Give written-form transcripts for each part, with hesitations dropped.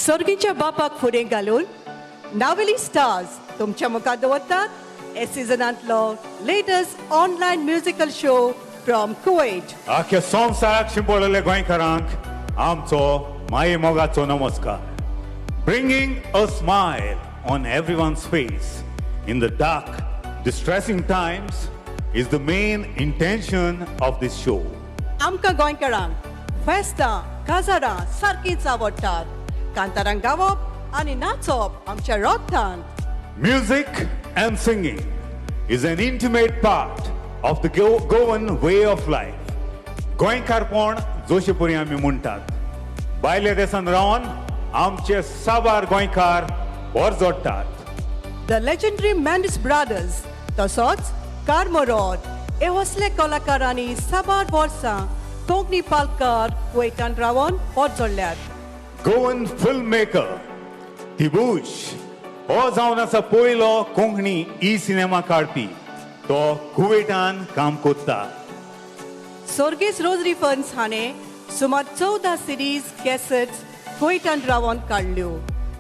सर्गीच्या बापाक फुडें घालून नावेली स्टार्स तुमच्या मुखार दवरतात हे सिजनांतलो latest online musical show from Kuwait. आख्या संवसाराक शिंपडलेल्या गोंयकारांक आमचो माये मोगाचो नमस्कार. Bringing a smile on everyone's face in the dark, distressing times is the main intention of this show. आमकां गोंयकारांक फेस्तां काजारां सारकींच आवडटात. कांतारां गावप आनी नाचप आमच्या रोगतान. Music and singing is an intimate part of the Goan way of life. गोंयकारपण जोशेपुरी आमी म्हणटात. भायल्या देशान रावन आमचे साबार गोंयकार वर जोडटात. The legendary Mendes brothers तसोच कार्मोरॉड हे असले कलाकारांनी साबार वर्सां कोंकणी पालकार कुवेटान रावन वर जोडल्यात. गोवन फिल्म मेकर तिबूश हो जावन आसा पयलो कोंकणी ई सिनेमा काडपी. तो कुवेटान काम करता. सोर्गेस रोजरी फर्न्स हाणें सुमार 14 सिरीज कॅसेट्स कुवेटान रावन काडल्यो.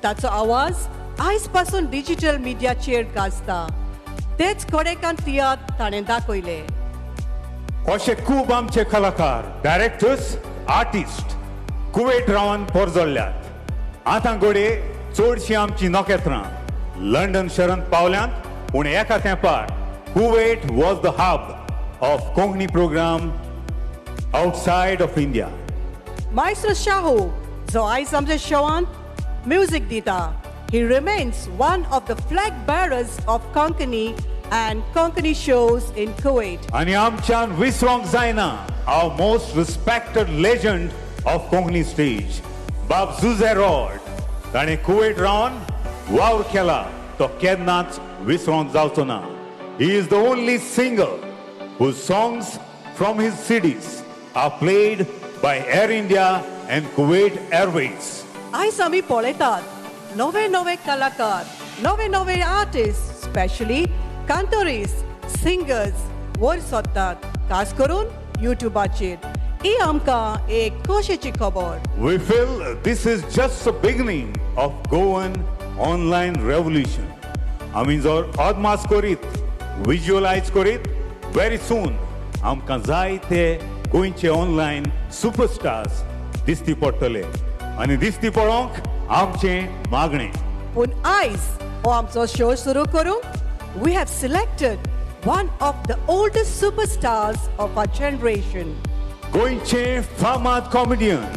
ताचो आवाज आयज पासून डिजिटल मिडियाचेर गाजता. तेच कोडेकान तियात्र ताणें दाखयले. अशे खूब आमचे कलाकार, डायरेक्टर्स, आर्टिस्ट कुवेट रावन पोरजोडल्यात. आतां घडये चडशीं आमची नखेत्रां लंडन शहरांत पावल्यांत, पूण एका तेंपार Kuwait was the hub of Konkani program outside of India. Maestro Shahu जो आयज आमच्या शोवांत म्युजीक दिता, he remains one of the flag bearers of Konkani and Konkani shows in Kuwait. आनी आमच्यान विसरोंक जायना our most respected legend of Konkani stage, बाब Jose rod. ताणें कुवेट रावन वावर केला तो केन्नाच विसरोंक जावचो ना. He is the only singer whose songs from his CDs are played by Air India and Kuwait Airways. आयज आमी पळयतात नवे नवे कलाकार, नवे नवे आर्टिस्ट, स्पेशली कांतोरीस, सिंगर्स वयर सरतात, खास करून युट्यूबाचेर. ही आमकां एक खोशेची खबर. We feel this is just the beginning of Goan online revolution. आमी जर अदमास करीत, विज्युअलायज करीत, व्हेरी सून आमकां जायते गोंयचे ऑनलायन सुपरस्टार्स दिसती पडटले आनी दिसती पडोवंक आमचें मागणें. पूण आयज हो आमचो शो सुरू करूंक we have selected one of the oldest superstars of our generation. गोंयचे फामाद comedian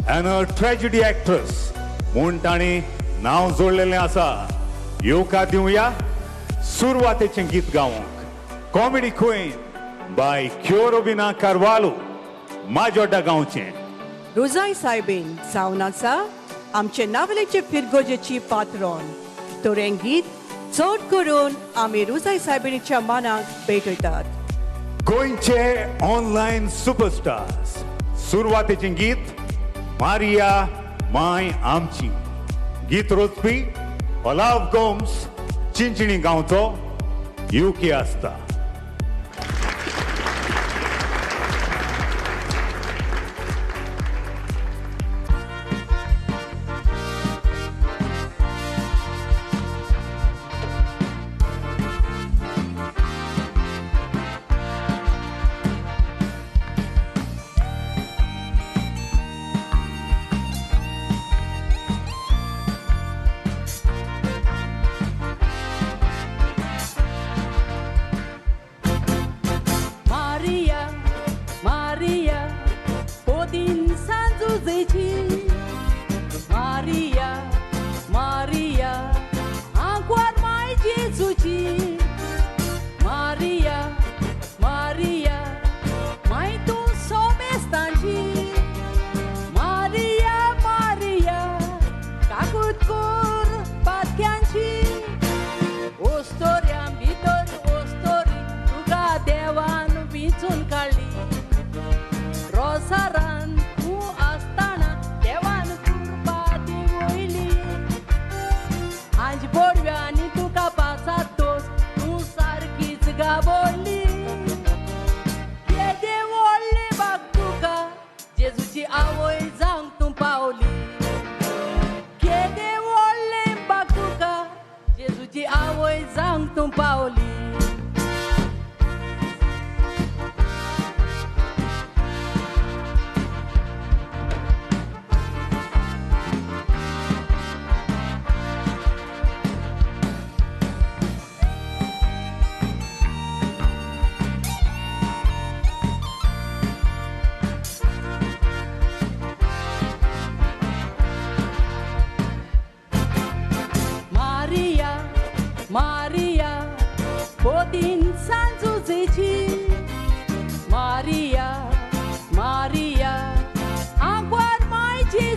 and a tragedy actress म्हूण ताणें नांव जोडलेलें आसा. येवकार दिवया सुरवातेचें गीत गावंक comedy queen by Cherubina Carvalho, Majorda गांवचें. रोजाय सायबीन जावन आसा आमचे नावलेचे फिरगोजेची पात्रोन. तर हें गीत चड करून आमी रोजाय सायबिणीच्या मानाक भेटयतात. गोंयचे ऑनलायन सुपरस्टार्स सुरवातेचें गीत मारिया माय आमची. गीत रचपी ओलाव गोम्स, चिंचणी गांवचो, युके आसता.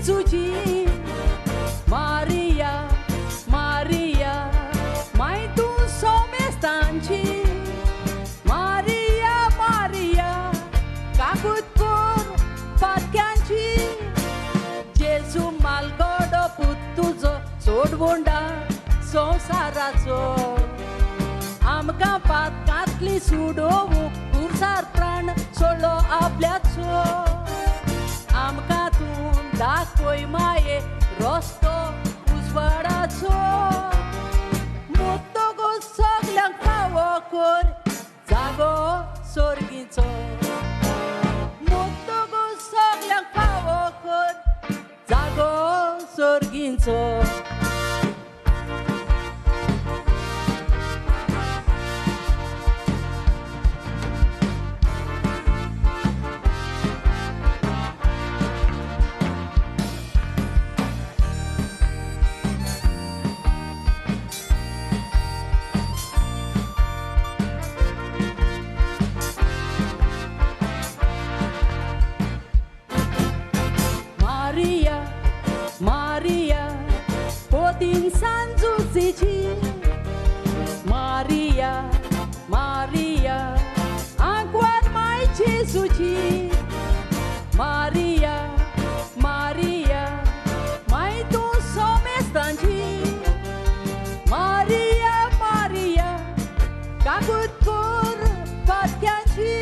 जेजूची. मारिया मारिया माय तूं सोमेस्तांची. मारिया मारिया काकूत कर पातक्यांची. जेजू मालगडो पूत तुजो सोडवंडा संवसाराचो. आमकां पातकांतली सुडोवूंक पुरसार प्राण सोडलो आपल्याचो. आमकां तूं दाखय माये रस्तो उजवाडाचो. मुत्तगो सगल्यांक फावो कर जागो सोर्गीचो. मुत्तगो सगल्यांक फावो कर जागो सोर्गीचो. मारिया मारिया पोतीन सांजुजीची. मारिया मारिया आंकवार माय जेजूची. मारिया मारिया माय तूं सोमेस्तांची. मारिया मारिया काकूत कर पातक्यांची.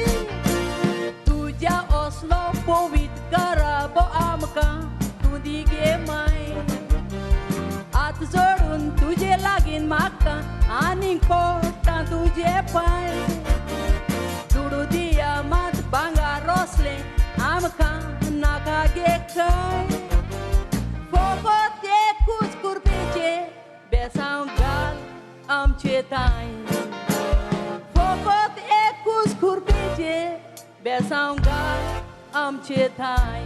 तुज्या असलो पवित्र गराबो आमकां तूं दी गे माय. हात जोडून तुजे लागीं मागता आनीक पडटा तुजे पांय. दुडू दिया मात भांगर रोसलें आमकां नाका गे खंय. फकत एकूच कुरपेचें बेसांव घाल आमचे थांय. फकत एकूच कुरपेचें बेसांव घाल आमचे थांय.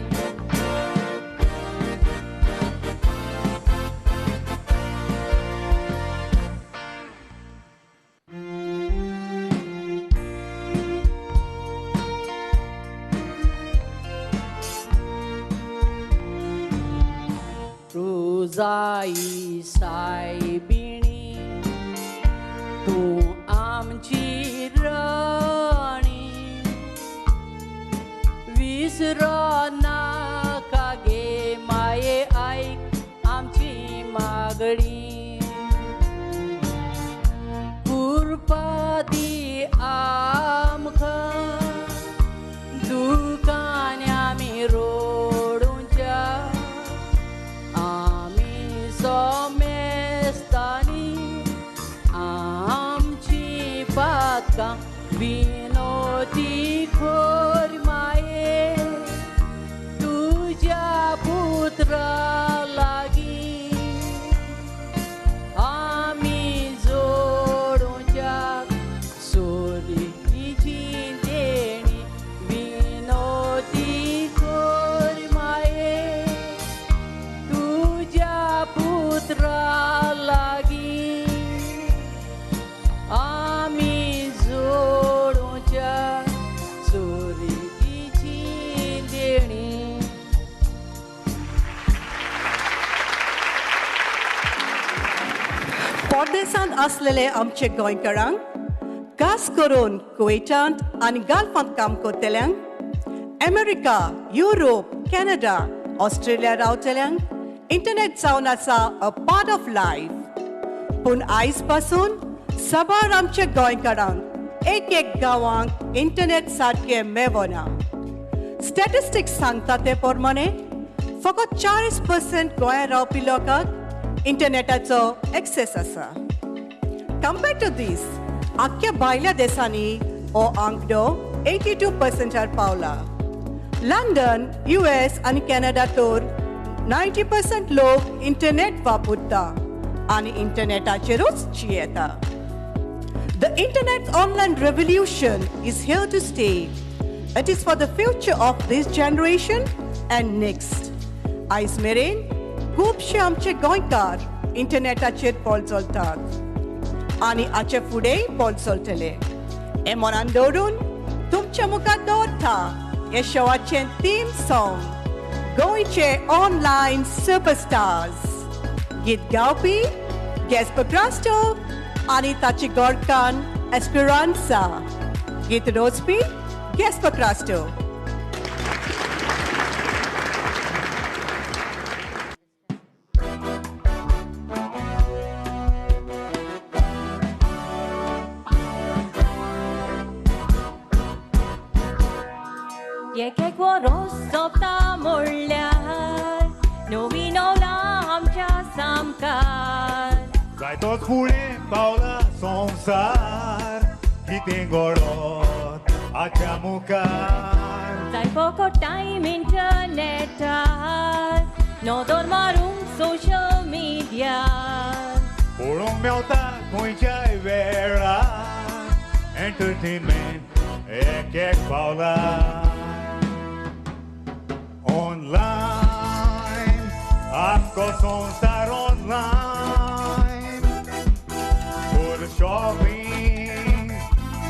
रुजाई सायबिणी तूं आमची राणी. विसरो नाका गे माये आयक आमची मागणी. कृपा दी आमकां दुकान आमी रोडूच्या. आमी सोमेस्तांनी आमची पातकां विनोती खोर माये तुज्या पुत्रा लागीं. आमी जोडूच्या सोरीची देणी विनोती खोर माये तुज्या पुत्रा लागीं. आमी जोडूच्या सोरीची देणी. परदेसांत आसलेले आमचे गोंयकारांक खास करून कुवेटांत आनी गल्फांत काम करतल्यांक, अमेरिका, युरोप, कॅनडा, ऑस्ट्रेलिया रावतल्यांक इंटरनेट जावन आसा अ पार्ट ऑफ लायफ. पूण आयज पासून साबार आमच्या गोंयकारांक एक एक गांवांक इंटरनेट सारकें मेवना. स्टॅटिस्टिक्स सांगता ते प्रमाणे फकत 40% गोंयांत रावपी लोकांक इंटरनेटाचो एक्सेस आसा. कंपेर्ड टू दीस आख्ख्या भायल्या देशांनी हो आंकडो 82% पावला. लंडन, US आनी कॅनडा तर 90% लोक इंटरनेट वापरता आनी इंटरनेटाचेरूच जियेता. The internet online revolution is here to stay. It is for the future of this generation and next. आयज मेरेन खुबशे आमचे गोंयकार इंटरनेटाचेर पोलचलतात आनी हाचे फुडेंय पोलचलतले. हें मनान दवरून तुमच्या मुखार दवरता हे शोवाचें थीम सॉंग गोंयचे ऑनलायन सुपरस्टार्स गीत गावपी गॅस्पर क्रास्टो आनी ताची गोडकान एस्पिरांसा गीत रचपी गॅस्पर क्रास्टो. एक एक वरोस सोंपता म्हणल्यार नवी नवला आमच्या सामकार जायतोच फुडें पावला संवसार कितें घडत आच्या मुखार जाय फकत टायम इंटरनेटार नदर मारूंक सोशल मिडियार पळोवंक मेवता खंयच्याय वेळार एंटरटेनमेंट एक एक पावला ऑनलायन आख्खो संवसार online for shopping,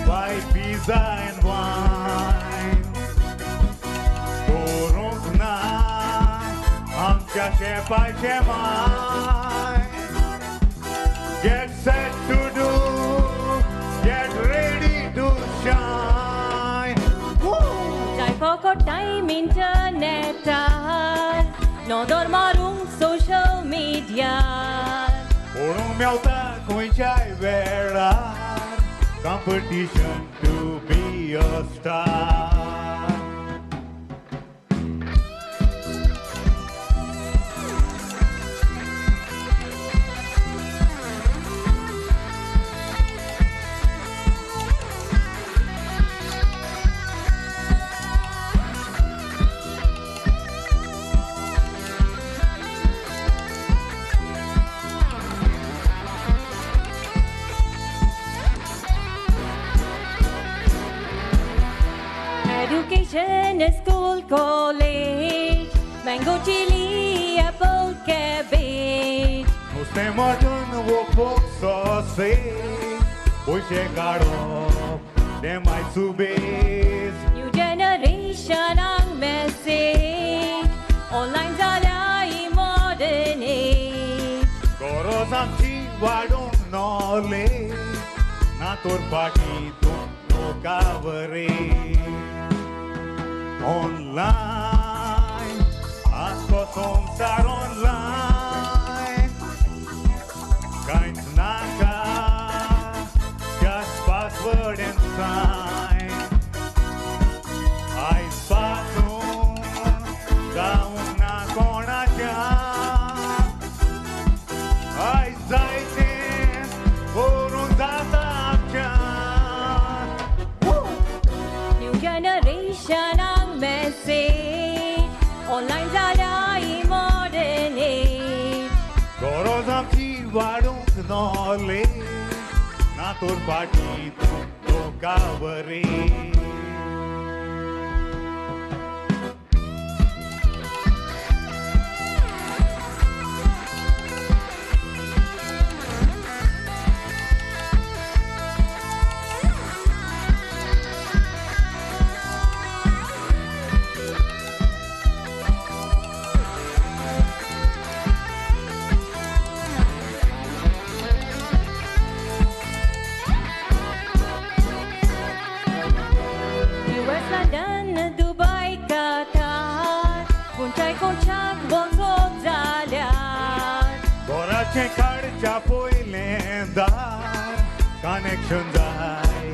buy pizza and wine. करूंक ना आमच्या शेपाचें माय. Get set to do, get ready to shine. जाय फकत टायम इंटरनेटार नदर मारूंक सोशल मिडियार पळोवंक मेवता खंयच्याय वेळार competition to be a star. Education, school, college, mango, chili, apple, cabbage. नुस्तें मटन वो पोक सॉसेज पयशे काडप तें माय सुबेज. New generation ang message, online जाल्या ही modern age. गरज आमची वाडोवंक नॉलेज ना तर फाटीं तूं coverage. Online, आख्खो संवसार ऑनलायन कांयच नाका just password and sign. आयज पासून जावंक ना कोणाच्यान आयज जायतें करूंक जाता आमच्यान. New generation ang message, online जाल्या ही modern age. गरज आमची वाडोवंक नॉलेज ना तर फाटीं तूं coverage. US, London, Dubai, Qatar, खंयच्याय कोनशाक वचोंक जाल्यार घराचें काडच्या पयलें दार कनेक्शन जाय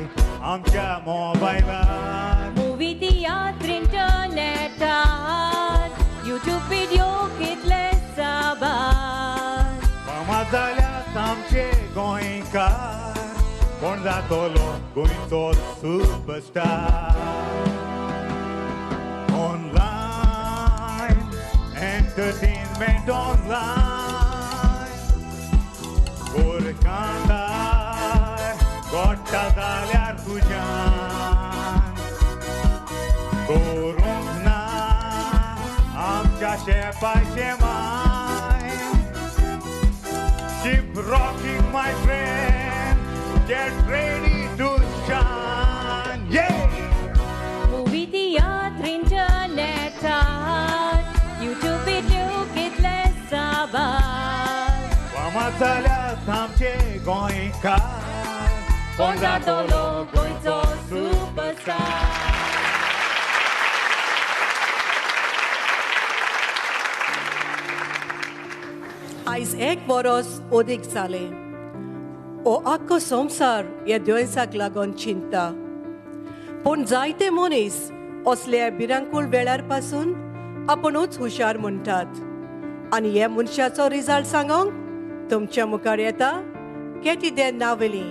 आमच्या मोबायलार. मुवी तियात्र इंटरनेटार युट्यूब व्हिडिओ कितले साबार. फामाद जाल्यात आमचे गोंयकार कोण जातलो गोंयचो सुपरस्टार. Online entertainment online गोरकांदार गोडटा जाल्यार तुज्यान करूंक ना आमच्या शेपाचें my. Keep rocking my friend, get ready to shine. Yeah! Movie तियात्र इंटरनेटार फामाद जाल्यात आमचे गोंयकार. कोण जातलो गोंयचो सुपरस्टार. आयज एक वरोस ओदीक जालें. ओ आख्खो संवसार ह्या दुयेंसाक लागून चिंता. पूण जायते मनीस असल्या भिरांकूळ वेळार पासून आपुणूच हुशार म्हणटात आनी ह्या मनशाचो रिजल्ट सांगोंक तुमच्या मुखार येता केटी दे नावेली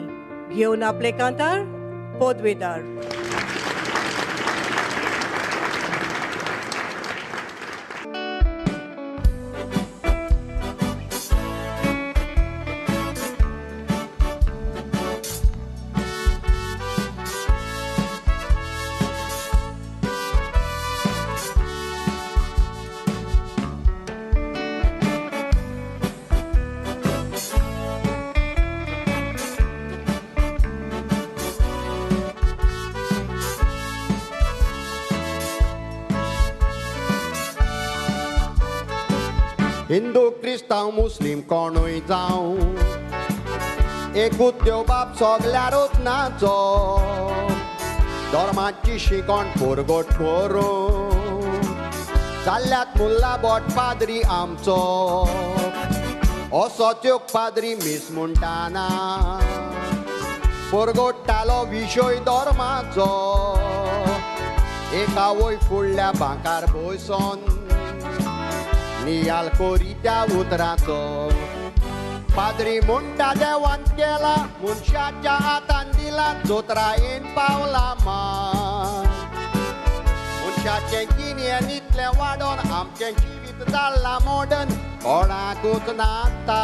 घेवन आपले कांतार पदवेदार. हिंदू क्रिस्तांव मुस्लीम कोणूय जावं एकूच देव बाप सगल्यारूच नाचो धर्माची शिकवण पुरगोट करून जाल्ल्यात मुल्ला बोट पाद्री आमचो असोच एक पाद्री मीस म्हणटाना पुरगोट्टालो विशय धर्माचो एका वय फुडल्या बांकार बसून नियाल कोरी त्या उतराचो. पाद्री म्हणटा देवान केला मनशाच्या हातान दिला जोत्रायेन पावला मान मनशाचें गिन्यान इतलें वाडोन आमचें जिवीत जालां मॉडर्न कोणाकूच नाता.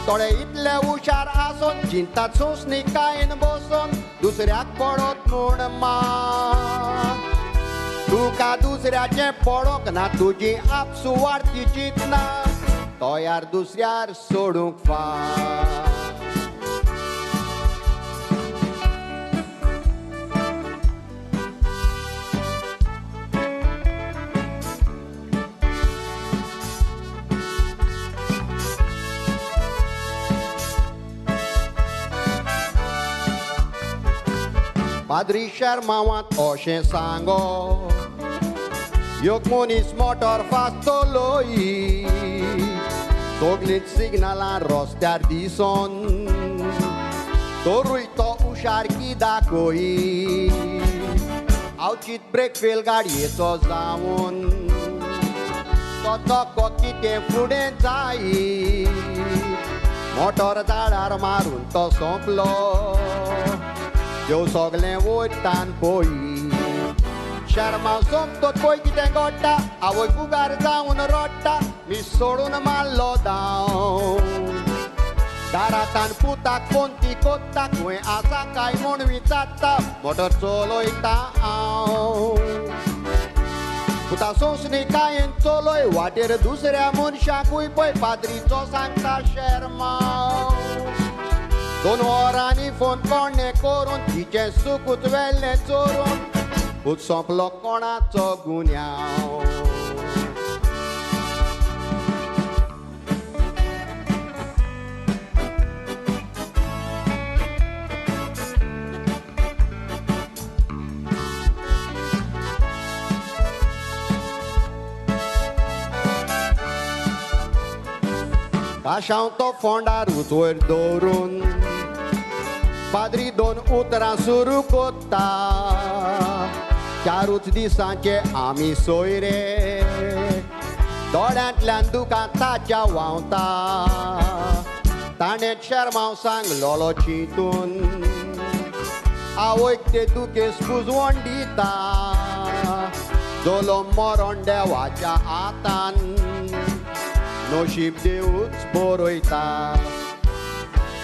थोडे इतले हुशार आसून चिंतात सोंसणीकायेन बसून दुसऱ्याक पडत म्हूण मान तुका दुसऱ्याचें पडोंक ना तुजी आपसुवार्थी चिंतना तयार दुसऱ्यार सोडूंक फाव. पाद्री शर्मावांत अशें सांगो एक मनीस मोटर फास्ट चलयी सगलींच सिग्नलां रस्त्यार दिसोन तरूय तो हुशारकी दाखयी अवचीत ब्रेक फेल गाडयेचो जावन तो धक्को कितें फुडें जायी मोटर झाडार मारून तो सोंपलो देव सगलें वयतान पळयी. शर्मा सोंपतो पळय कितें घडटा आवय फुगार जावन रडटा मीस सोडून मारलो धांव दारांतान पुताक फोन ती कोत्ता खंय आसा काय म्हूण विचारता मोटर चलयता हांव पुता सोंसणीकायेन चलय वाटेर दुसऱ्या मनशाकूय पळय पाद्रीचो सांगता शर्मा. 2 वरांनी फोन कोणें करून तिचें सुकूच व्हेल्लें चोरून पूत सोंपलो कोणाचो गुन्यांव. काशांव तो फोंडारूच वयर दवरून पाद्री 2 उतरां सुरू कोत्ता 4 दिसांचे आमी सोयरे दोळ्यांतल्यान दुकां ताच्या व्हांवता ताणें शर्माव सांगलोलो चिंतून आवयक ते दुखेस पुजवण दिता जोलो मरण देवाच्या हातान नशीब देवूच बरयता.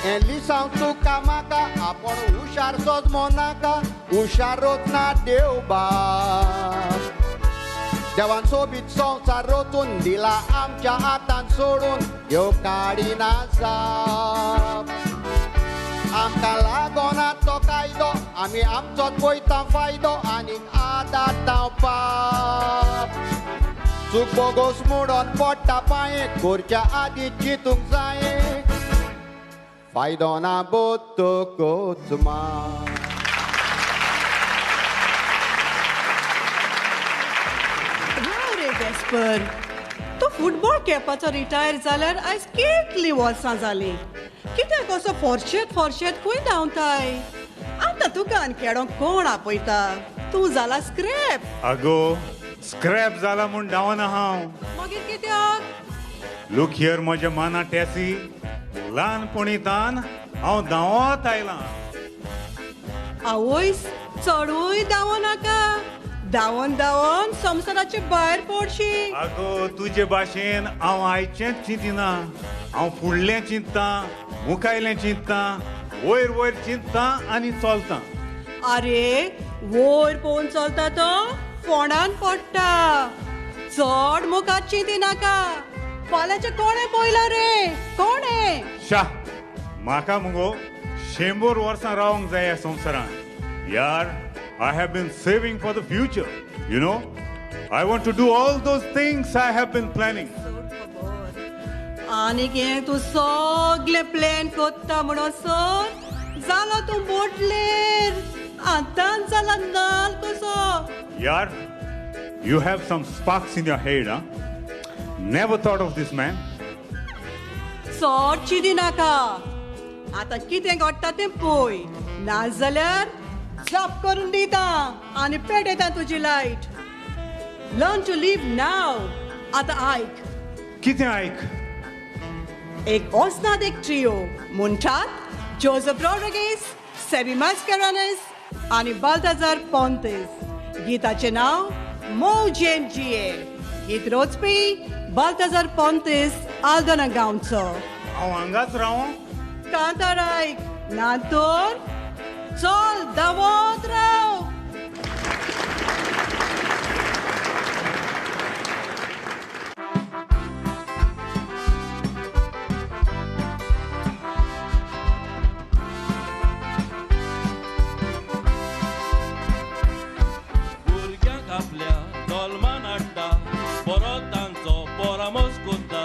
हें लिसांव तुका म्हाका आपूण हुशार सोजमो नाका हुशारोच ना देव बाप देवान सोबीत संवसार रचून दिला आमच्या हातान सोडून ह्यो काडिना जाप आमकां लागोना तो कायदो आमी आमचोच पळयता फायदो आनीक आदार पाप. चूक बोगोस मोडोन पोडटा पांये करच्या आदीं चिंतूंक जाये फायदो ना बोतकोच मा. राव रे गॅस्पर, तो फुटबॉल खेळपाचो रिटायर जाल्यार आयज कितलीं वर्सां जालीं. कित्याक असो फॉर्शेत फॉर्शेत खंय धांवताय? आतां तुका आनी खेळोंक कोण आपयता? तूं जाला स्क्रॅप. आगो स्क्रॅप जाला म्हूण धांवना हांव. मागीर कित्याक? लूक here म्हज्या माना टॅसी, ल्हानपणीतान हांव धांवत आयलां. आवयस, चडूय धांवो नाका. धांवन धांवन संवसाराचे भायर पडशी. आगो तुजे भाशेन हांव आयचेंच चिंतिना. हांव फुडलें चिंतता, मुखायलें चिंतता, वयर वयर चिंतता आनी चलता. आरे वयर पळोवन चलता तो फोंडान पडटा. चड मुखार चिंती नाका. फाल्यांचें कोणें पळयलां रे? कोणें? शा, म्हाका मुगो 100 वर्सां रावंक जाय ह्या संवसारांत. यार, I have been saving for the future, you know. I want to do all those things I have been planning. आनीक हें तूं सगळें प्लॅन करता म्हणून सर जालो तूं बोटलेर. आतां जाला नाल कसो. यार, you have some sparks in your head, huh? Never thought of this, man. चड चिंती नाका. आतां कितें घडटा तें पळय, नाजाल्यार जाप करून दिता आनी पेटयता तुजी light. Learn to live now. आतां आयक. कितें आयक? एक ओसनाद एक ट्रियो म्हणटात जोजफ रॉड्रिगीस, सेबी मास्केरानस आनी बाल्ताजार पोंतेस. गीताचें नांव मौजेन जिये. गीत रचपी बाल्ताजार पोंतेस, आल्दोना गांवचो. हांव हांगाच रावं? कांतार आयक, ना तर चल धांवत राव. भुरग्यांक आपल्या जल्मान हाडटा, परत तांचो परामर्श करता.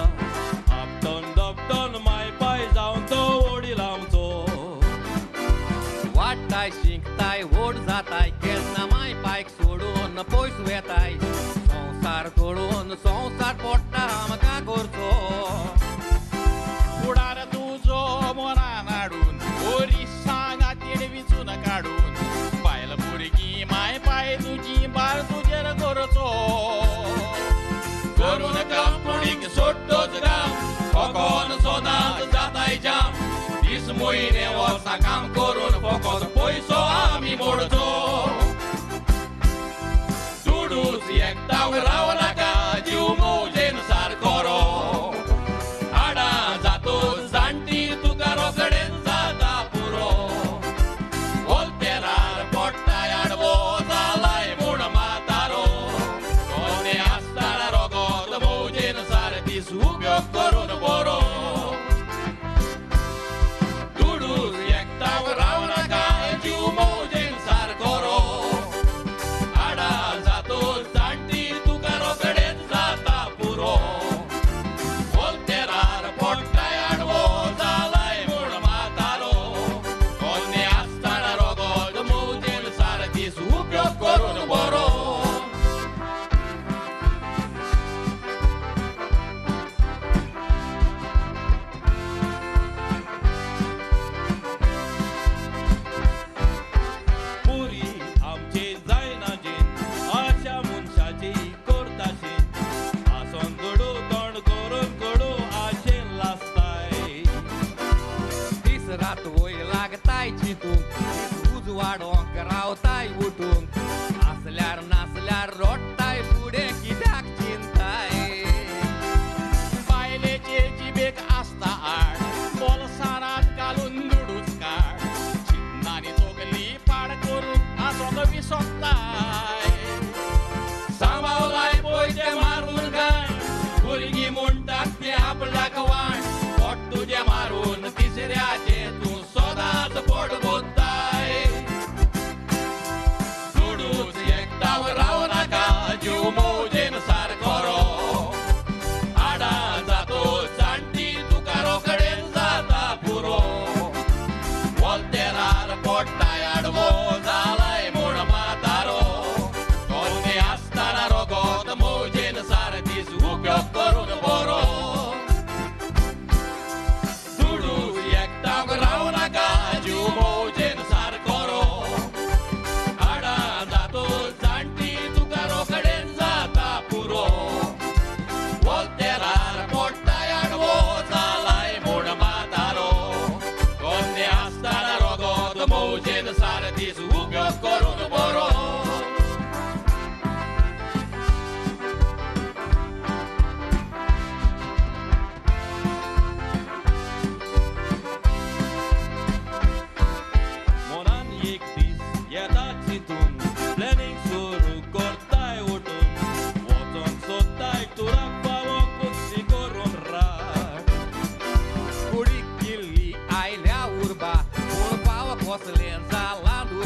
आपटन दपटन माय पाय जावन तो वडील आमचो. वाडटाय शिंकताय व्हड जाताय, केन्ना माय पायक सोडून पयस वेताय. संवसार तोडून संवसार पडटा आमकां करचो. फुडार तुजो मनान हाडून ओरी सांगातीन विचून काडून बायल भुरगीं माय पाय तुजी बार तुजेर करचो. करून काम कोणीक सोडटोच काम, फकोन सदांच जाताय जाम. दीस म्हयने वर्सां काम करून फकत पयसो आमी मोडचो. दुडूच एकठांय राव नाका, जीव मौजेन सारको रो. हाडां जातोच जाणटी तुका रोकडेच जाता पुरो. वोल्तेरार पडटाय आडवो जालाय म्हूण म्हातारो. कोणे आसतना रोगोत मौजेन सार दीस उपयोग करून बरो.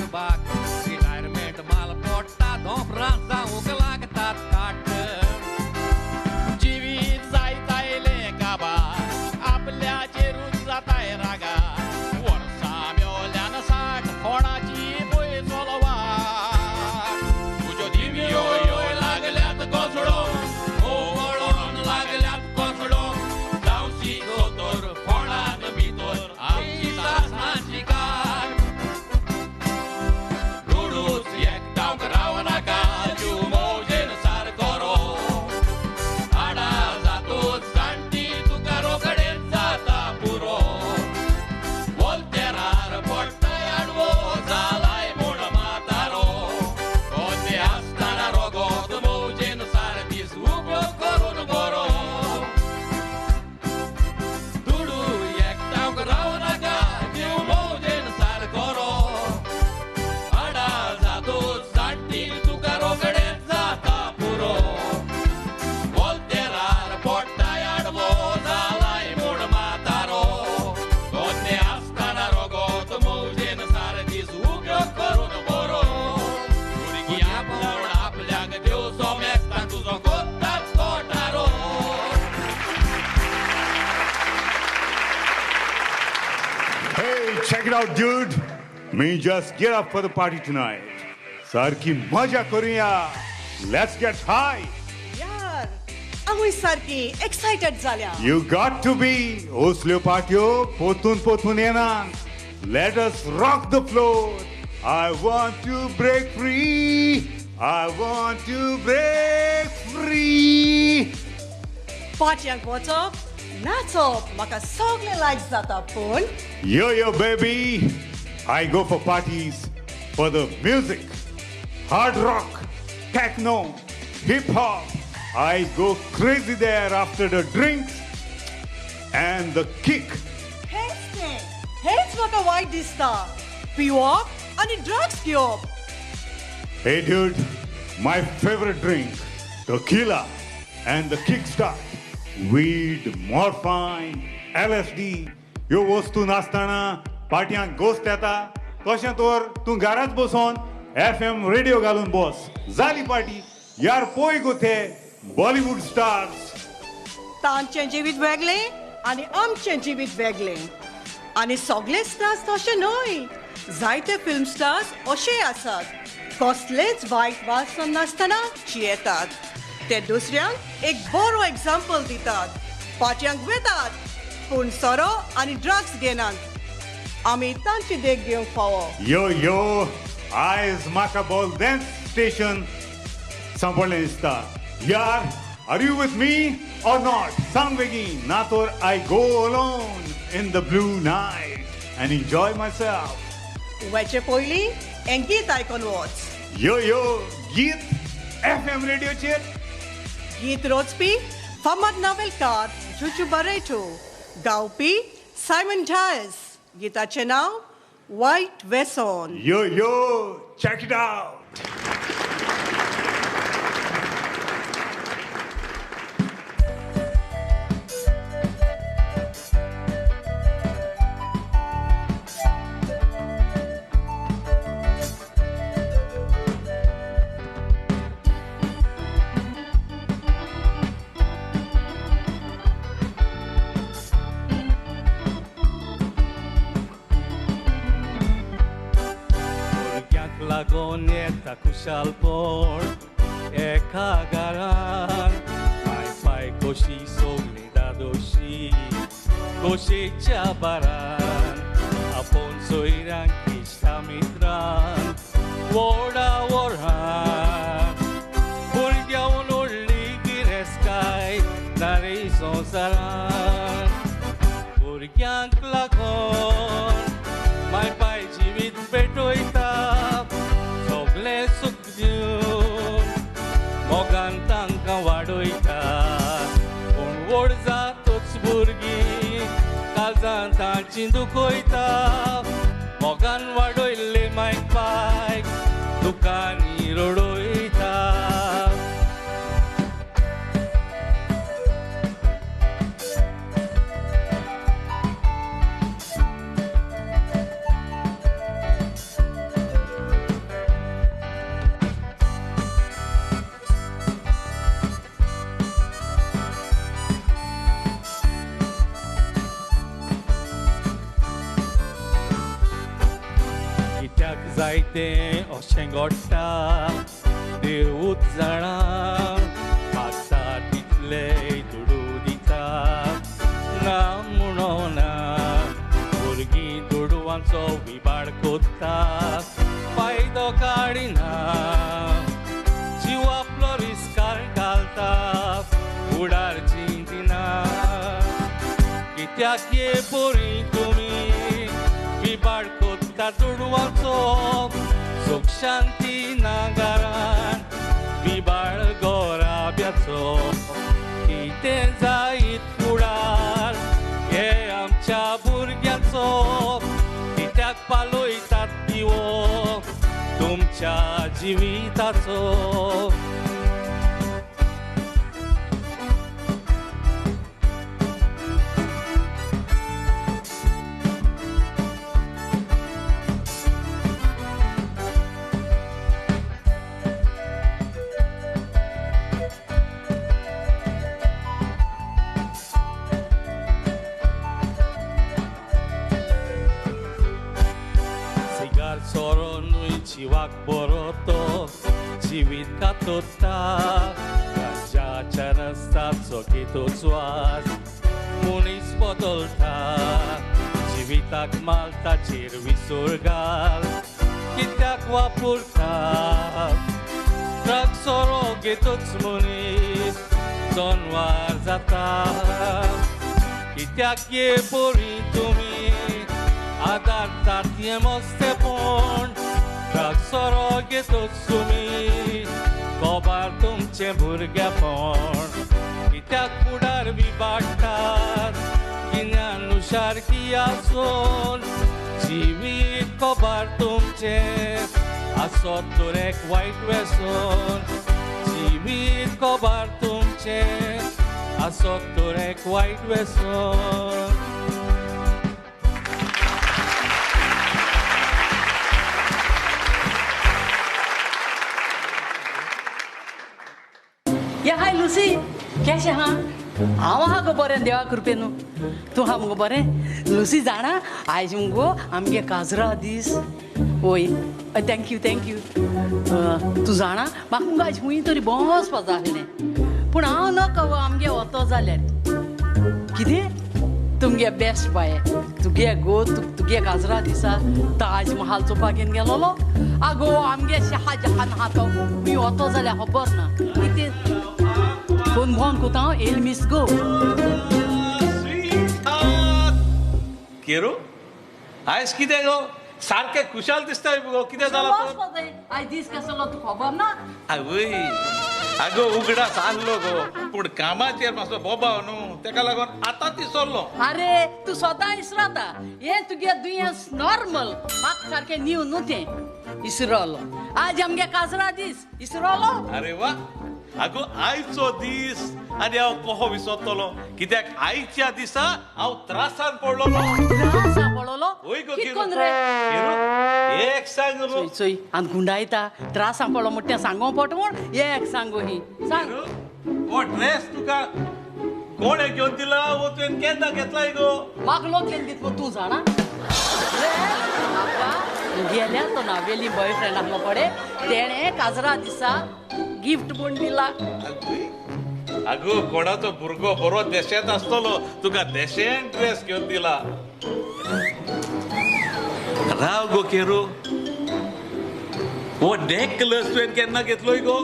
कुटुंबाक रिटायरमेंट माल पोडटा धोंपरां जावंक लागतात काट जिवीत जायतायलें काबार आपल्याचेरूच जाताय रागा वर्सां मेवल्यान 60 कोणाची पयसो वाट तुज्यो दिवयो यो लागल्यात कोसळोंक ओवळोन लागल्यात कोसळोंक जावशी दोतोर फोणान भितर आमची सासणाची गाठ रुडूच एकठांवक रावनाका जीव मौजेन सारको रो आडा जातूच जाणटी तुका रोखडेच जाता पुरो वोल्तेरार पडटाय आडवो जालाय म्हूण म्हातारो कोते आसतना रोगोत मौजेन सार दीस उपयोग करून बरो दुडू एकठांवक रावनाका जीव मौजेन सारको रो आडा जातूच जाणटी तुका रोखडेच जाता पुरो वोल्तेरार पडटाय आडवो जालाय म्हूण म्हातारो कोते आसतना रोगोत मौजेन सार दीस उपयोग करून बरो भुरगीं आपूण आपल्याक दिवचो मेस्ता तुजो कोत्ताच Kotaro. Hey, check it out, dude. Me just get up for the party tonight. सारकी मजा करूया. Let's get high. यार आमूय सारकी एक्सायटेड जाल्या. You got to be. असल्यो पार्ट्यो पोतून पोतून येना. Let us rock the floor. I want to break free. I want to break free. पार्ट्यांक वचप नाचप म्हाका सगळें लायक जाता पूण Yo, yo, baby. I go for parties for the music. Hard rock, techno, hip hop. I go crazy there after the drinks and the kick. हेंच तें हेंच म्हाका वायट दिसता पिवप आनी ड्रग्स घेवप. Hey, dude, my favorite drink, tequila and the kickstart. Weed, morphine, LSD. ह्यो वस्तू नासतना पार्ट्यांक गोश्ट येता. तशें तर तूं घरांत बसोन FM radio घालून बस, जाली पार्टी. यार पळय गो ते बॉलिवूड स्टार्स. तांचें जिवीत वेगळें आनी आमचें जिवीत वेगळें. आनी सगळे स्टार्स तशें न्हय, जायते फिल्म स्टार्स अशेय आसात कसलेच वायट वासन नासतना जियेतात. ते दुसऱ्यांक एक बरो एग्जाम्पल दितात. पार्ट्यांक वेतात पूण सोरो आनी ड्रग्स घेनात. आमी तांची देख घेवंक फावो. यो यो, आयज म्हाका बॉल डान्स स्टेशन सांपडलें दिसता. यार, are you with me or not? सांग बेगीन, ना तर I go alone in the blue night and enjoy myself. वचचे पयलीं हें गीत आयकून वच. यो यो, गीत FM रेडियोचेर. गीत रचपी फामाद नावेलकार जुजू बारेटो, गावपी सायमन डायस. गीताचें नांव वायट वेसोन. Yo yo, check it out. भुरग्यांक लागून येता खुशालपण एका घरान माय पाय कशी सगळीं दादोशी खोशेच्या बारान आपोवन सोयऱ्यांक इश्टा मित्रांक व्हडा व्हडान भुरग्यां व्हडली गिरेस्तकाय ना रे संवसारान भुरग्यांक लागून माय पाय जिवीत पेटयता सगळें सूख दिवन मोगान तांकां वाडयता पूण व्हड जातच भुरगीं काळजान तांची दुखयता मोगान वाडयल्ले माय पायक दुकांनी रडयता. कितें अशें घडटा देवूच जाणा मागता तितले दुडू दिता ना म्हणोना भुरगीं दुडवांचो विबाड कोत्ता फायदो काडिना जीव आपलो रिस्कार घालता फुडार चिंतिना कित्याक ये पोरी तुमी विबाड कोत्ता दुडवांचो सुख शांती ना घरान विबाड गोराब्याचो कितें जायत फुडार हे आमच्या भुरग्यांचो कित्याक पालयतात दिवो तुमच्या जिविताचो. सोरो न्हय जिवाक बरो तो जिवीत कातोता गांजाच्या रस्ताचो घेतोच वास मनीस बदलता जिविताक मालताचेर विसर घाल कित्याक वापरता ड्रग सोरो घेतोच मनीस जनवार जाता कित्याक ये पोरी तुमी आदारतात हें मस्तेपण ड्रग सोरो घेतोच तुमी कोबार तुमचें भुरगेपण कित्याक फुडार विबाडटात गिन्यान हुशारकी आसून जिवीत कोबार तुमचें आसत तर एक वायट वेसन जिवीत कोबार तुमचें आसत तर एक वायट वेसन. या हाय लुसी केशें आहा? हांव आहा गो बरें देवा कृपेन. तूं आहा मुगो बरें? लुसी जाणा आयज मुगो आमगे काजरा दीस. वय thank you thank you. तूं जाणा म्हाका मुगो आयज खूंय तरी वचपा जाय आसलें पूण हांव नकळो आमगे वतो जाल्यार. कितें तुमगे बेस्ट बाये तुगे गो तुगे काजरा दिसा ताज महाल चोवपाक घेवन गेलोलो. आगो आमगे शाहजहान आहा तो खूंय वतो जाल्यार खबर ना. कितें फोन बंद कोता हांव येल मिस गो. केरू आयज कितें गो सारकें खुशाल दिसता गो कितें जालां? आयज दीस कसलो तुका खबर ना? आवय आगो उगडास आहलो गो पूण कामाचेर मातसो बोबाव न्हू तेका लागून आतां तिसरलो. अरे तूं सदां इसरता हें तुगे दुयेंस नॉर्मल म्हाका सारकें न्यू न्हू तें इसरलो. आज आमगे काजरा दीस इसरलो. अरे वा आगो आयचो दीस आनी हांव कसो विसरतलो कित्याक आयच्या दिसा हांव त्रासान पडलोलो. त्रासान पडलोलो? वय गो कितें कोन्न रे? एक सांग गो. चोय चोय आनी गुंडायता त्रासान पडलो म्हण तें सांगो पोट म्हूण एक सांगो ही सांग. हो ड्रेस तुका कोणें घेवन दिला वो तुवें केन्ना घेतलाय गो? म्हाका लोक घेवन दित तूं जाणा म्हाका गेल्या तो नावेली बॉयफ्रेंड आहलो पळय तेणें काजरा दिसा गिफ्ट म्हूण दिला. आगो कोणाचो भुरगो बरो देशेंत आसतलो तुका देशेंत ड्रेस घेवन दिला. राव गो केरू हो नेकलेस तुवें केन्ना घेतलोय गो?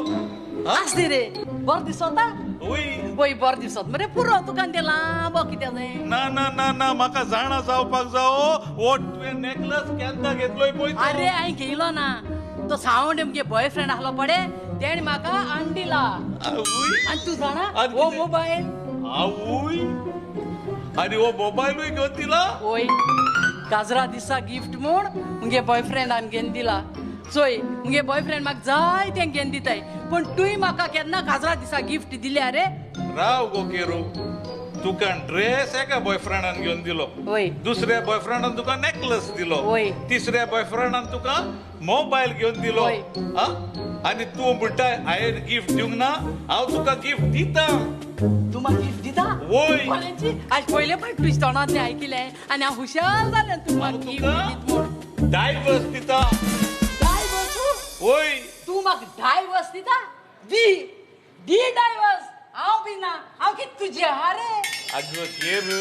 आसदी रे बरो दिसता? वय बरो दिसत मरे पुरो तुका तें लांबो कितें जाय? ना ना ना ना म्हाका जाणा जावपाक जावो हो तुवें नेकलेस केन्ना घेतलोय पळय. अरे हांवें घेयलो ना तो सावंड मुगे बॉयफ्रेंड आहलो पळय तेणें म्हाका हाडून दिला. आनी तूं जाणा हो मोबायल. आवूय आनी हो मोबायलूय घेवन दिला? वय काजरा दिसा गिफ्ट म्हूण मुगे बॉयफ्रेंडान घेवन दिला. चोय मुगे बॉयफ्रेंड म्हाका जाय तें घेवन दिताय पूण तुवें म्हाका केन्ना काजरा दिसा गिफ्ट दिल्या रे? राव गो केरू तुका ड्रेस एका बॉयफ्रेंडान घेवन दिलो, दुसऱ्या बॉयफ्रेंडान तुका नेकलेस दिलो, तिसऱ्या बॉयफ्रेंडान तुका मोबायल घेवन दिलो आनी तूं म्हणटाय हांवें गिफ्ट दिवंक ना हांव तुका गिफ्ट दिता. तूं म्हाका गिफ्ट दिता? वय आयज पयले फावट तुज्या तोंडांतलें आयकिलें आनी हांव हुशार जालें तूं म्हाका गिफ्ट दिता म्हूण. डायवर्स दिता. ओय तूं म्हाका डायवर्स दिता? दी दी डायवर्स. हांव पिना. हांव कितें तुजें आहा रे? अगो केरू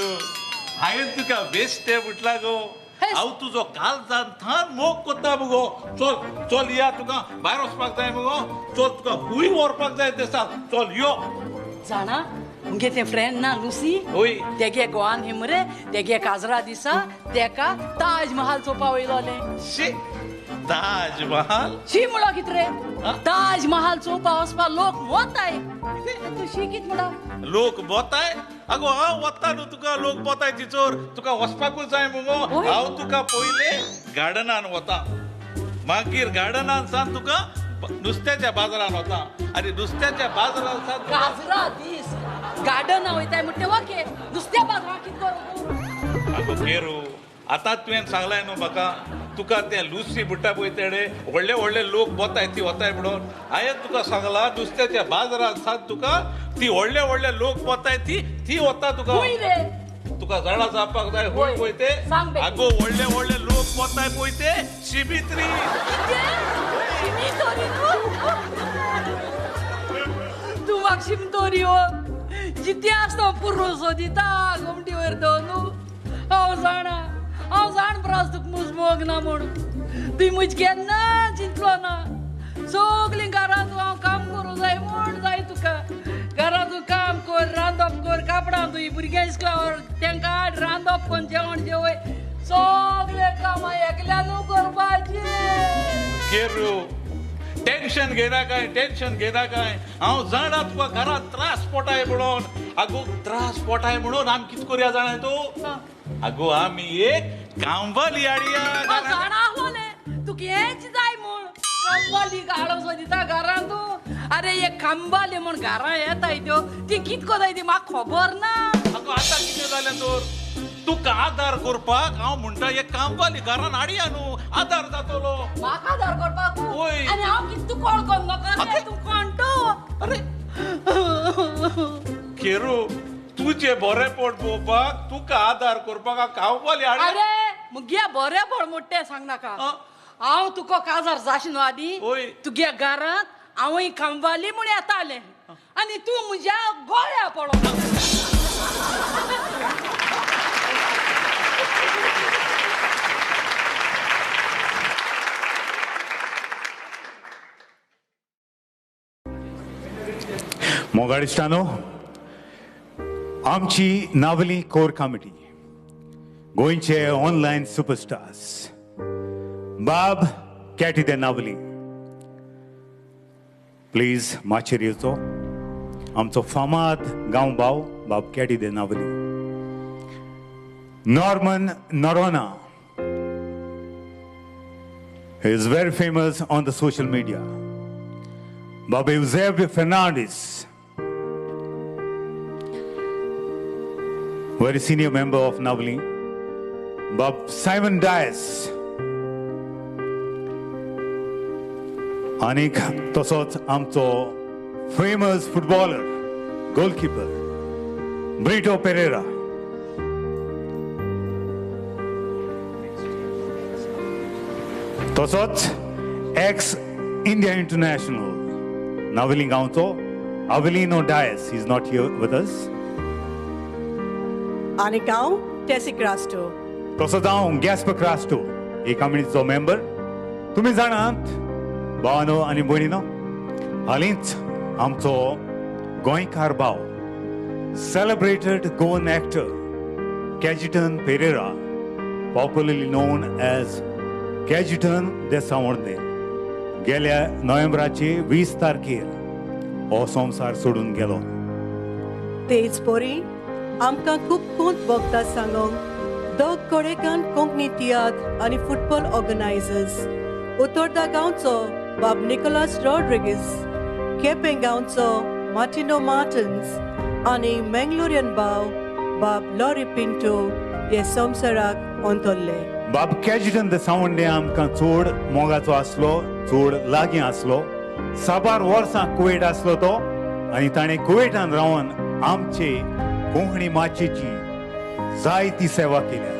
हांवें तुका बेश्टें म्हटलां गो. हांव तुजो काळजान थान मोग कोत्ता मुगो. चल चल या, तुका भायर वचपाक जाय मुगो. चल तुका खूंय व्हरपाक जाय तें सांग. चल यो. जाणा मुगे तें फ्रेंड ना लुसी, तेगे गोवान ही मरे, तेगे काजरा दिसा तेका ताज महाल चोवपा वयलोलें. शी ताज महाल? शी म्हणलो कितें रे? ताज महाल चोवपा वचपा लोक वताय. तूं शी कितें म्हणा? लोक वताय? अगो हांव वता न्हू तुका लोक वताय तिचोर. तुका वचपाकूच जाय मुगो. हांव तुका पयले गार्डनान वता, मागीर गार्डनान सावन तुका नुस्त्याच्या बाजारान वता, आनी नुस्त्याच्या बाजारान सावन काजरा दीस गार्डना वयताय म्हणटे ओके, नुस्त्या बाजारान कितें करूं? अगो केरू आतां तुवें सांगलाय न्हू म्हाका तुका तें लुसी म्हणटा पळय तेणे व्हडले व्हडले लोक वताय ती वताय म्हणून. हांवें तुका सांगलां नुस्त्याच्या बाजारान सावन तुका ती व्हडले व्हडले लोक वताय ती ती वता तुका. तुका जाणा जावपाक जाय खंय पळय ते. आगो व्हडले व्हडले लोक वताय पळय ते शिमित्री. तूं म्हाका शिमतोरी हो जितें आसता पुरो दिता गोमटी वयर दवरून. हांव जाणा, हांव जाण प्रास तुका म्हजो मोग ना म्हूण. तुवें म्हज केन्ना चिंतलो ना. सगलीं घरांत हांव काम करूं जाय म्हूण जाय तुका. घरांत काम कर, रांदप कर, कापडां धुय, भुरग्यां इस्कोला व्हर, तेंकां हाड, रांदप करून जेवण जेवय, सगळें कामां एकल्यानू करपाचें. केरू टेन्शन घेना काय, टेन्शन घेना काय. हांव जाणा तुका घरांत त्रास पोटाय म्हणून. आगो त्रास पोटाय म्हणून आमी कितें करुया जाणा तूं? आगो आमी एक कामवाली हाडया. जाणा आसलोलें तुका हेंच जाय म्हूण. कामवाली हाडूंक सोदिता घरांत तूं? आरे एक कामवाली म्हूण घरां येताय त्यो, ती कितें कोताय ती म्हाका खबर ना. आगो आतां कितें जालें तर? तुका आदार करपाक हांव म्हणटा एक कामवाली घरान हाडया न्हू, आदार जातलो. म्हाका आदार करपाक? आनी हांव कितें तूं कोण कोण नोकर? तूं कोण तूं? अरे केरू तुजें बरेंपण पळोवपाक तुका आदार करपाक कामवाली हाडया. अरे मुगे बरेंपण म्हणटा तें सांगनाका. हांव तुका काजार जाशी न्हू आदीं तुगे घरांत हांवूय कामवाली म्हूण येतालें आनी तूं म्हज्या गोळ्या पडो. मोगाडिस्टानो, आमची नावली कोर कमिटी, गोंयचे ऑनलायन सुपरस्टार्स बाब कॅटी दे नावली, प्लीज माचयेर येवचो आमचो फामाद गांव भाव बाब Katie de Navali, Norman Noronha is very famous on the social media, Bab Eusebio Fernandes, very senior member of Navali, Bab Simon Dias, आनीक तसोच आमचो famous footballer goalkeeper Brito Pereira. तसोच एक्स इंडिया इंटरनॅशनल नावेली गांवचो Avelino Dias is not here with us. आनीक हांव टेसी क्रास्टो. तसोच हांव Gaspar Crasto हे कमिटीचो मेंबर. तुमी जाणात भावानो आनी भयणीनो, हालींच आमचो गोंयकार भाव celebrated Goan actor Cajetan Pereira, popularly known as Cajetan de Sawarde, गेल्या नोव्हेंबराचे 20 तारखेर हो संवसार सोडून गेलो. तेच परी आमकां खूब कोंत भोगता सांगोंक दोग कोडेकान कोंकणी तियात्र आनी फुटबॉल ऑर्गनायझर्स उतोर्दा गांवचो बाब निकोलास रॉड्रिगीस, केपें गांवचो मार्टिनो मार्टन्स आनी मेंगलोरियन भाव बाब लॉरी पिंटो हे संवसाराक अंतरले. बाब कॅजिटन the सावंडे आमकां चड मोगाचो आसलो, चड लागीं आसलो. साबार वर्सां कुवेट आसलो तो आनी ताणें कुवेटान रावन आमचे कोंकणी माचयेची जायती सेवा केल्या.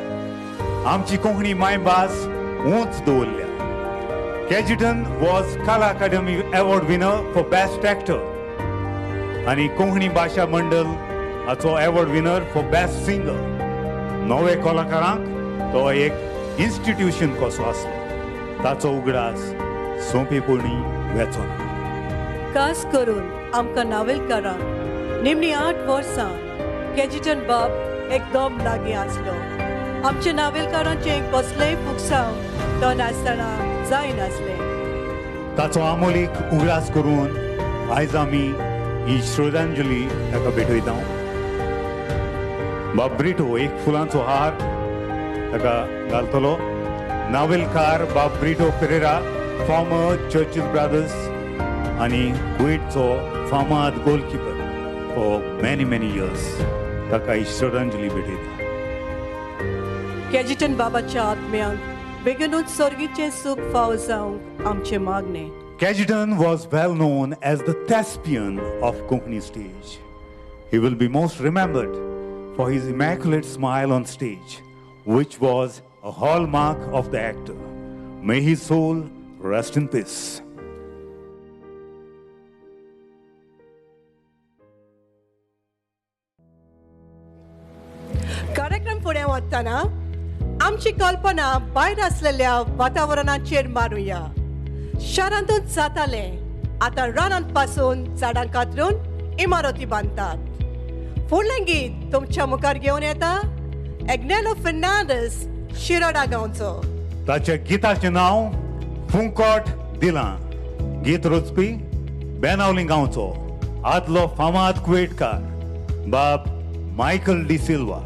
आमची कोंकणी मायभास उंच दवरल्या. Cajetan was Kala Academy award winner for best actor आनी कोंकणी भाशा मंडळ हाचो award winner for best singer. नवे कलाकारांक तो एक इन्स्टिट्यूशन कसो आसलो. ताचो उगडास सोंपेपणी वेचो ना. खास करून आमकां नावेलकारांक निमणी 8 वर्सां कॅजिटन बाब एकदम लागीं आसलो. आमच्या नावेलकारांचें कसलेंय फुकसांव तो नासतना जायनासलें. ताचो आमोलीक उगडास करून आयज आमी ही श्रद्धांजली ताका भेटयता. बाब ब्रिटो एक फुलांचो हार ताका घालतलो. नावेलकार बाब Brito Pereira, former Churchill Brothers आनी कुवेटचो फामाद goalkeeper for many many years, ताका ही श्रद्धांजली भेटयता. कॅजिटन बाबाच्या आत्म्यांक बेगीनूच स्वर्गीचें सूख फाव जावंक आमचें मागणें. Cajetan was well known as the thespian of Konkani stage. He will be most remembered for his immaculate smile on stage, which was a hallmark of the actor. May his soul rest in peace. कार्यक्रम फुडें वतना आमची कल्पना भायर आसलेल्या वातावरणाचेर मारुया. शारांतूच जातालें, आतां रानांत पासून झाडां कातरून इमारती बांदतात. फुडलें गीत तुमच्या मुखार घेवन येता एग्नेलो फर्नांडीस, शिरोडा गांवचो. ताच्या गीताचें नांव फुंकोट दिलां. गीत रचपी बेनावली गांवचो आदलो फामाद कुवेटकार बाब मायकल डी सिल्वा.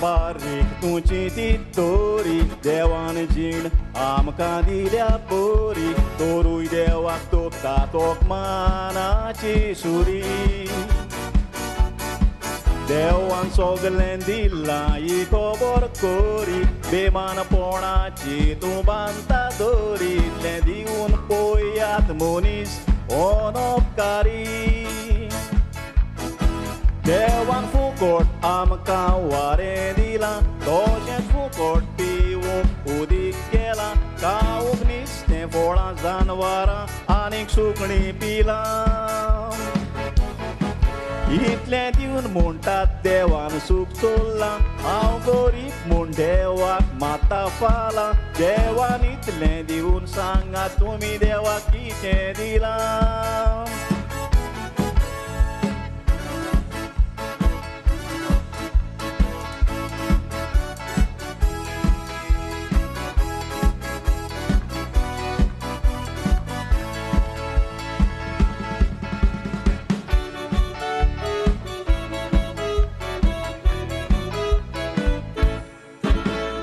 बारीक तुची ती दोरी देवान जीण आमकां दिल्या बोरी, तोरूय देवाक तोपता तोक मानाची सुरी. देवान सगळें दिलां ही खबर कोरी, बेमानपणाची तूं बांदता दोरी. इतलें दिवन पळयात मनीस अनपकारी. देवान फुकट आमकां वारें दिलां, तशेंच फुकट पिवूंक उदीक केलां. खावूंक नुस्तें फळां जानवरां आनीक सुकणीं पिलां. इतलें दिवन म्हणटात देवान सूख चोल्लां, हांव गरीब म्हूण देवाक माता फालां. देवान इतलें दिवन सांगात तुमी देवाक कितें दिलां.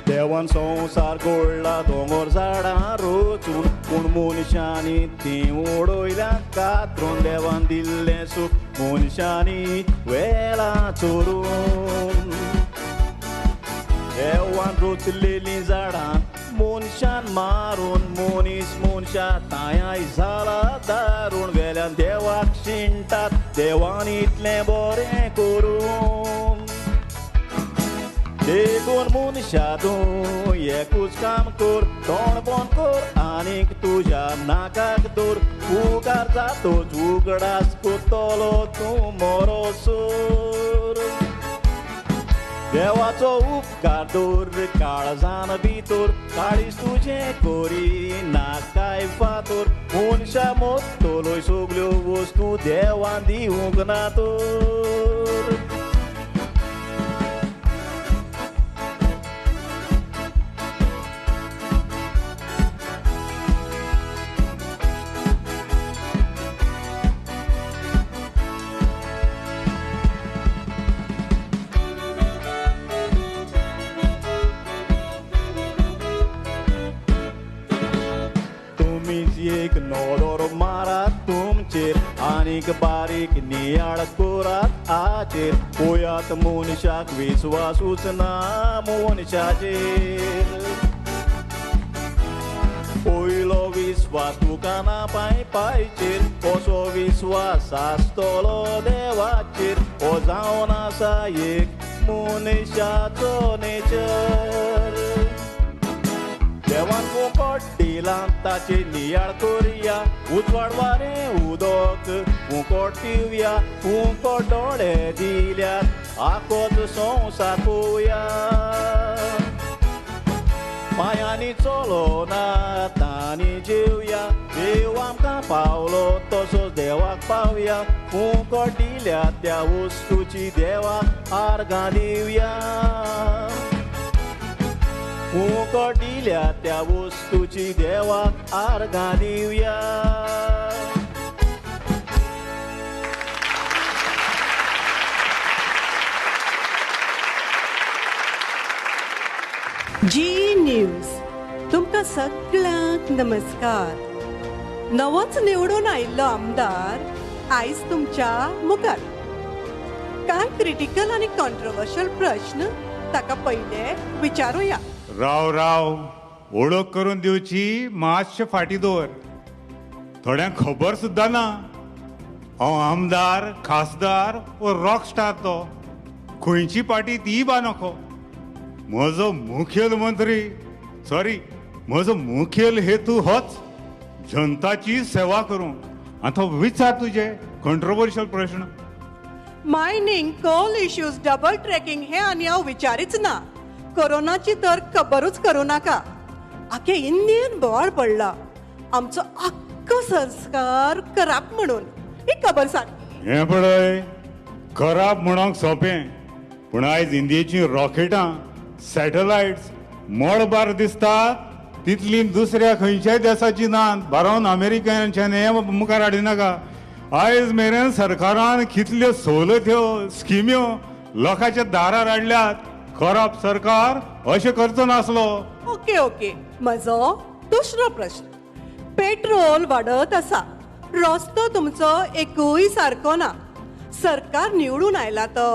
देवान संवसार गोडला दोंगर झाडां रोचून, पूण मनशांनी तीं उडयल्या कातरून. देवान दिल्लें सूख मनशांनी वेलां चोरून. देवान रोचलेलीं झाडां मनशान मारून, मनीस मनशा तांय जाला दारूण. वेल्यान देवाक शिणटात देवान इतलें बरें करून. देखून मनशा तूं एकूच काम कर, तोंड बंद कर आनीक तुज्या नाकाक दवर. उगार जातोच उगडास करतलो तूं मरोसर. देवाचो उपकार दवर काळजान भितर, काळीज तुजें करी ना काय फातर. मनशा मोत्तलोय सगल्यो वस्तू देवान दिवंक ना तर. एक नदर मारात तुमचेर आनी आनीक बारीक नियाळ करात आचेर पोयात मनशाक विस्वासूच ना मनशाचेर पयलो विस्वास तुका ना पांय पायचेर कसो विस्वास आसतलो देवाचेर हो जावन आसा एक मनशाचो नेचर देवान फुकट दिलां ताचे नियाळ करया उजवाड वारें उदक फुकट पिवया फुकट दोळे दिल्यात आकोच संवसार पोवया पांयांनी चलोना तांणी जेवया देव आमकां पावलो तसोच देवाक पावया फुकट दिल्या त्या वस्तूची देवाक आर्गां दिवया फुकट दिल्या त्या वस्तूची देवाक आर्गां दिवया. जी न्यूज तुमकां सगळ्यांक नमस्कार. नवोच निवडून आयिल्लो आमदार आयज तुमच्या मुखार. कांय क्रिटिकल आनी कॉन्ट्रोवर्शियल प्रश्न ताका पयले विचारूया. राव राव, वळख करून दिवची मातशें फाटीं दवर. थोड्यांक खबर सुद्दां ना हांव आमदार, खासदार वो रॉक स्टार. तो खंयची पार्टी ती बा नको. म्हजो मुखेल मंत्री, सॉरी, म्हजो मुखेल हेतू होच जनताची सेवा करूंक. आनी तो विचार तुजे कंट्रोवर्शियल प्रश्न. Mining, coal issues, double tracking हे आनी हांव विचारीच ना. कोरोनाची तर खबरूच करूं नाका. आखे इंडियन बोवाळ पडला. आमचो आख्खो संस्कार खराब म्हणून ही खबर सारकी. हें पळय, खराब म्हणूंक सोंपें, पूण आयज इंडियेचीं रॉकेटां, सॅटलायट्स मळबार दिसतात तितली दुसऱ्या खंयच्याय देसाची नात. बारावन अमेरिकनाच्यान हें मुखार हाडिनाका. आयज मेरेन सरकारान कितल्यो सवलत्यो, स्किम्यो लोकांच्या दारार हाडल्यात. खराब सरकार अशें करचो नासलो. ओके ओके, म्हजो दुसरो प्रश्न. पेट्रोल वाडत आसा, रस्तो तुमचो एकूय सारको ना. सरकार निवडून आयला तो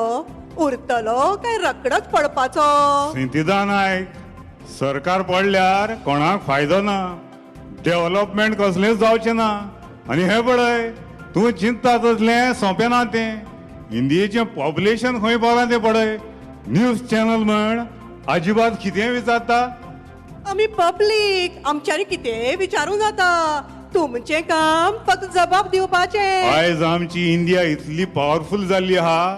उरतलो काय रकडच पडपाचो? सिंतिदा नायक, सरकार पडल्यार कोणाक फायदो ना, डेव्हलपमेंट कसलेंच जावचें ना. आनी हें पळय, तूं चिंतता तसलें सोंपें ना तें. इंडियेचें पॉप्युलेशन खंय पावलां तें पळय. न्यूज चॅनल म्हण अजिबात कितेंय विचारता. आमी पब्लीक, आमच्यांनी कितेंय विचारूं जाता. तुमचें काम फक्त जबाब दिवपाचें. आयज आमची इंडिया इतली पावरफूल जाल्ली आहा,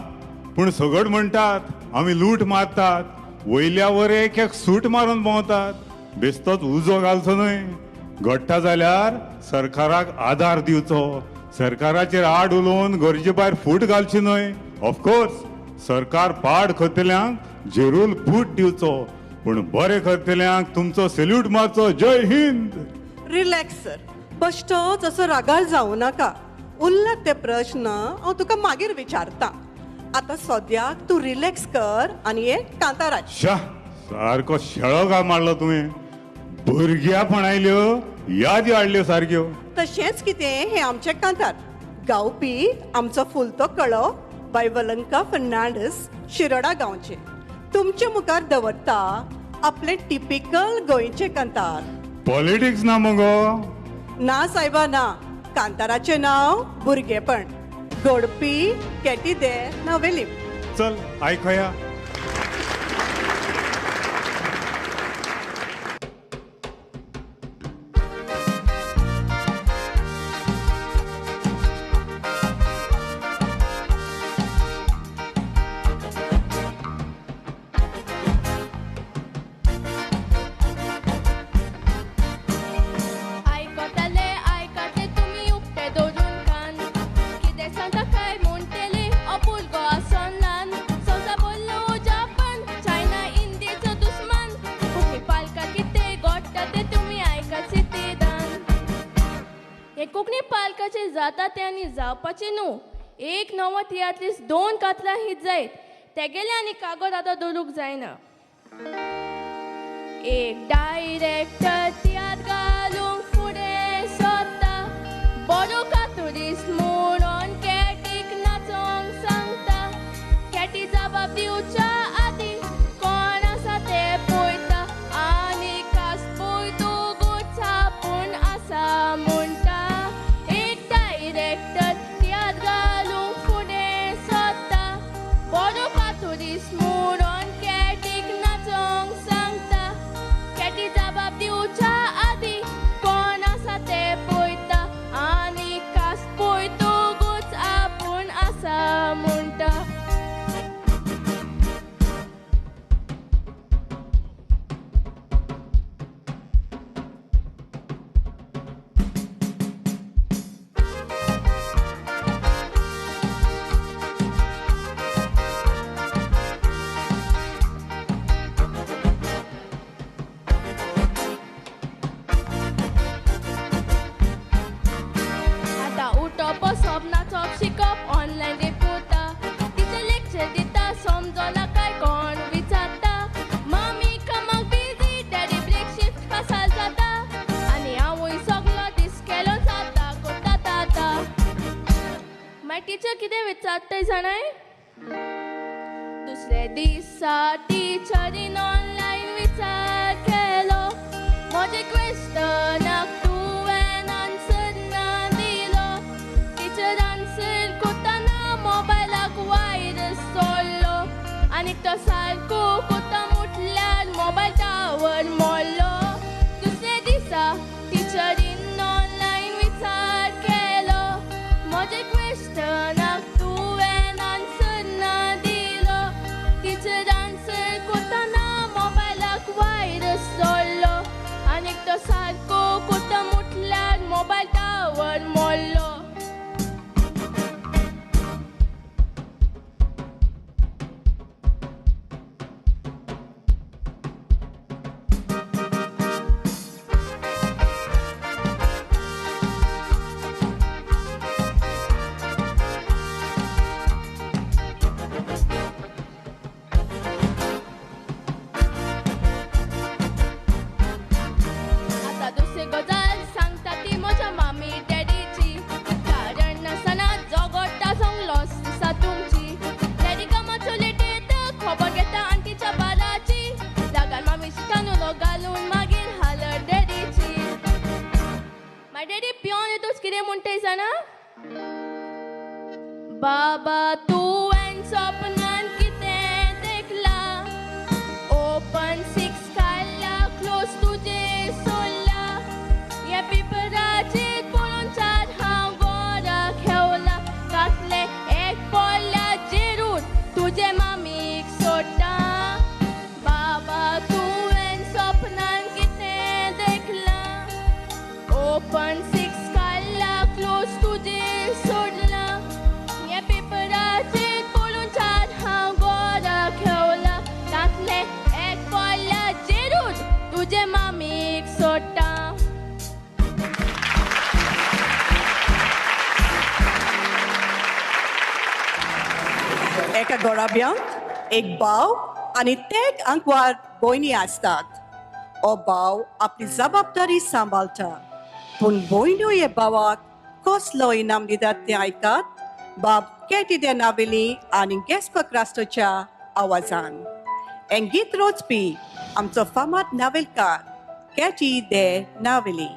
पूण सगट म्हणटात आमी लूट मारतात, वयल्या वर एक एक सूट मारून भोंवतात. बेस्तोच उजो घालचो न्हय. घडटा जाल्यार सरकाराक आदार दिवचो. सरकाराचेर आड उलोवन गरजे भायर फूट घालची न्हय. ऑफकोर्स सरकार पाड करतल्यांक जेरूल बूट दिवचो, पूण बरें करतल्यांक तुमचो सॅल्यूट मारचो. जय हिंद. रिलॅक्स सर, बश्टोच असो रागार जावं नाका. उरला ते प्रश्न हांव तुका मागीर विचारता. आतां सद्याक तूं रिलॅक्स कर आनी एक कांताराच. शा, सारको शेळो घाल मारलो तुवें. भुरग्यापण आयल्यो यादी हाडल्यो सारक्यो. तशेंच कितें हें आमचें कांतार. गावपी आमचो फुलतो कळो बाय वलंका फर्नांडीस, शिरोडा गांवचे. तुमचे मुखार दवरता आपलें टिपिकल गोंयचें कांतार. पॉलिटिक्स ना मगो? ना सायबा ना. कांताराचें नांव भुरगेपण. घोडपी केटी दे नवेलीम. चल आयकया. जाता ते आनी जावपाचें न्हू. एक नवो तियात्रीस दोन कातलां हित जायत तेगेले आनी कागद आतां दवरूंक जायना. एक डायरेक्टर तियात्र घालूंक फुडें सोदता, बरो कातुरीस म्हणून कितें विचारताय जाणाय? दुसरे दिसा टिचरीन ऑनलायन विचार केलो, म्हजे क्वेश्चनाक तुवें आन्सर ना दिलो. टिचर आन्सर कोताना मोबायलाक वायरस सोडलो आनीक तो सारको कोता म्हटल्यार मोबायल टावर मोडलो. दुसरे दिसा टिचरीन ऑनलायन विचार केलो, म्हजे क्वेश्चनाक तुवें आन्सर ना दिलो. टिचर आन्सर कोताना मोबायलाक वायरस सोडलो आनीक तो सारको कोता म्हटल्यार मोबायल टावर मोडलो. बाबा तुवें सपनान कितें देखला, ओपन सिक्स काडला क्लोज तुजेर सोडला. ह्या पेपराचेर पळोवन चार हांव गोरा खेवला, तातलें एक पडल्या जेरूर तुजे मामीक सोडटा. बाबा तुवें सपनान कितें देखला, ओपन सिक्स काडला क्लोज तुजेर सोडला. पेपराचेर पळोवन चार हांव गोरा खेवला, तातलें एक पडल्या जेरूर तुजे मामीक सोडटा. एका गोराब्यांत एक भाव आनी तेग आंकवार भयणी आसतात. हो भाव आपली जबाबदारी सांबाळटा, पूण भयण्यो हे भावाक कसलो इनाम दितात तें आयकात बाब केटी दे नावेली आनी गेस्पक राष्ट्राच्या आवाजान. हें गीत रोचपी आमचो फामाद नावेलकार केटी दे नावेली.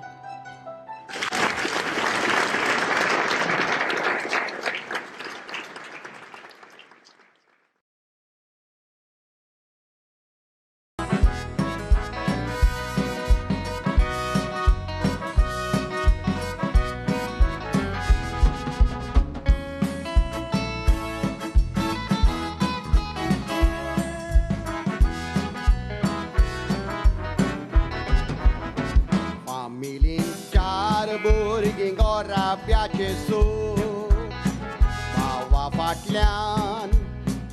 भावा फाटल्यान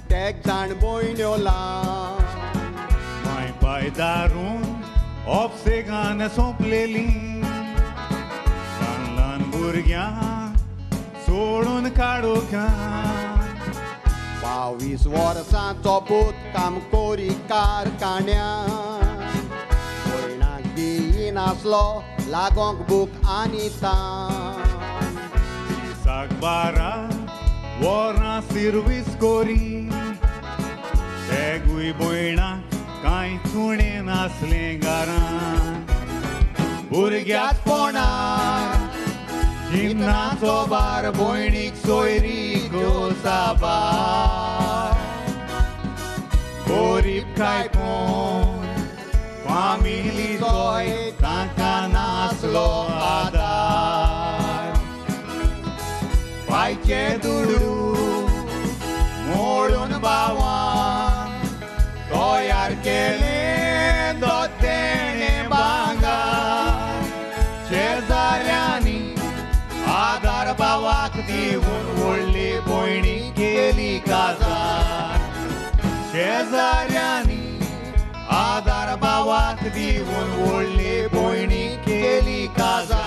तेग जाण भयण्यो ल्हान. माय पाय दारून ऑपसेगान सोंपलेली, ल्हान ल्हान भुरग्यांक सोडून काडूंक. 22 वर्सांचो पूत काम कोरी कारखान्यान, भयणाक दिनासलो लागोंक भूक आनी तान. दिसाक 12 वरां सिर्वीस कोरी, तेगूय भयणाक कांय चुणें नासलें घरान. भुरग्याच पोणाक चिंतनाचो भार, भयणीक सोयरी साबार. गरीब काय कोण फामिलीचोय तांकां नासलो आदार. पायचे दुडू मोडून भावान तयार केलें दोतेणें भांगर. शेजाऱ्यांनी आदार भावाक दिवन व्हडली भयणी केली काजार. शेजाऱ्यांनी आदार भावाक दिवन व्हडली भयणी केली काजार.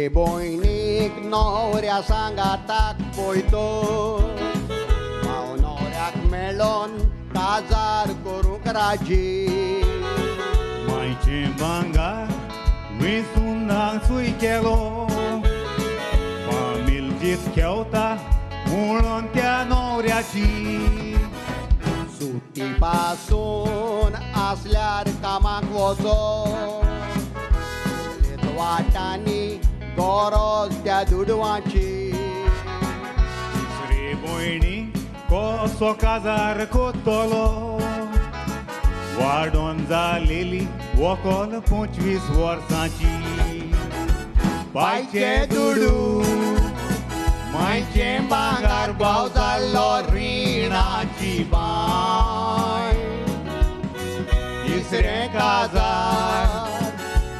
तिसरे भयणीक न्हवऱ्या सांगाताक पळयतो हांव न्हवऱ्याक मेळोन काजार करूंक राजी. मायचें भांगर वेंचून नाचूय केलो फामील जीत खेवता म्हणून त्या न्हवऱ्याची. सुटी पासून आसल्यार कामाक वचो वाटांनी गरज त्या दुडवांची. तिसरे भयणी कसो काजार कोत्तलो वाडोन जालेली वोकोल 25 वर्सांची. बायचे दुडू मायचें भांगर भाव जाल्लो रिणाची बांय. तिसरें काजार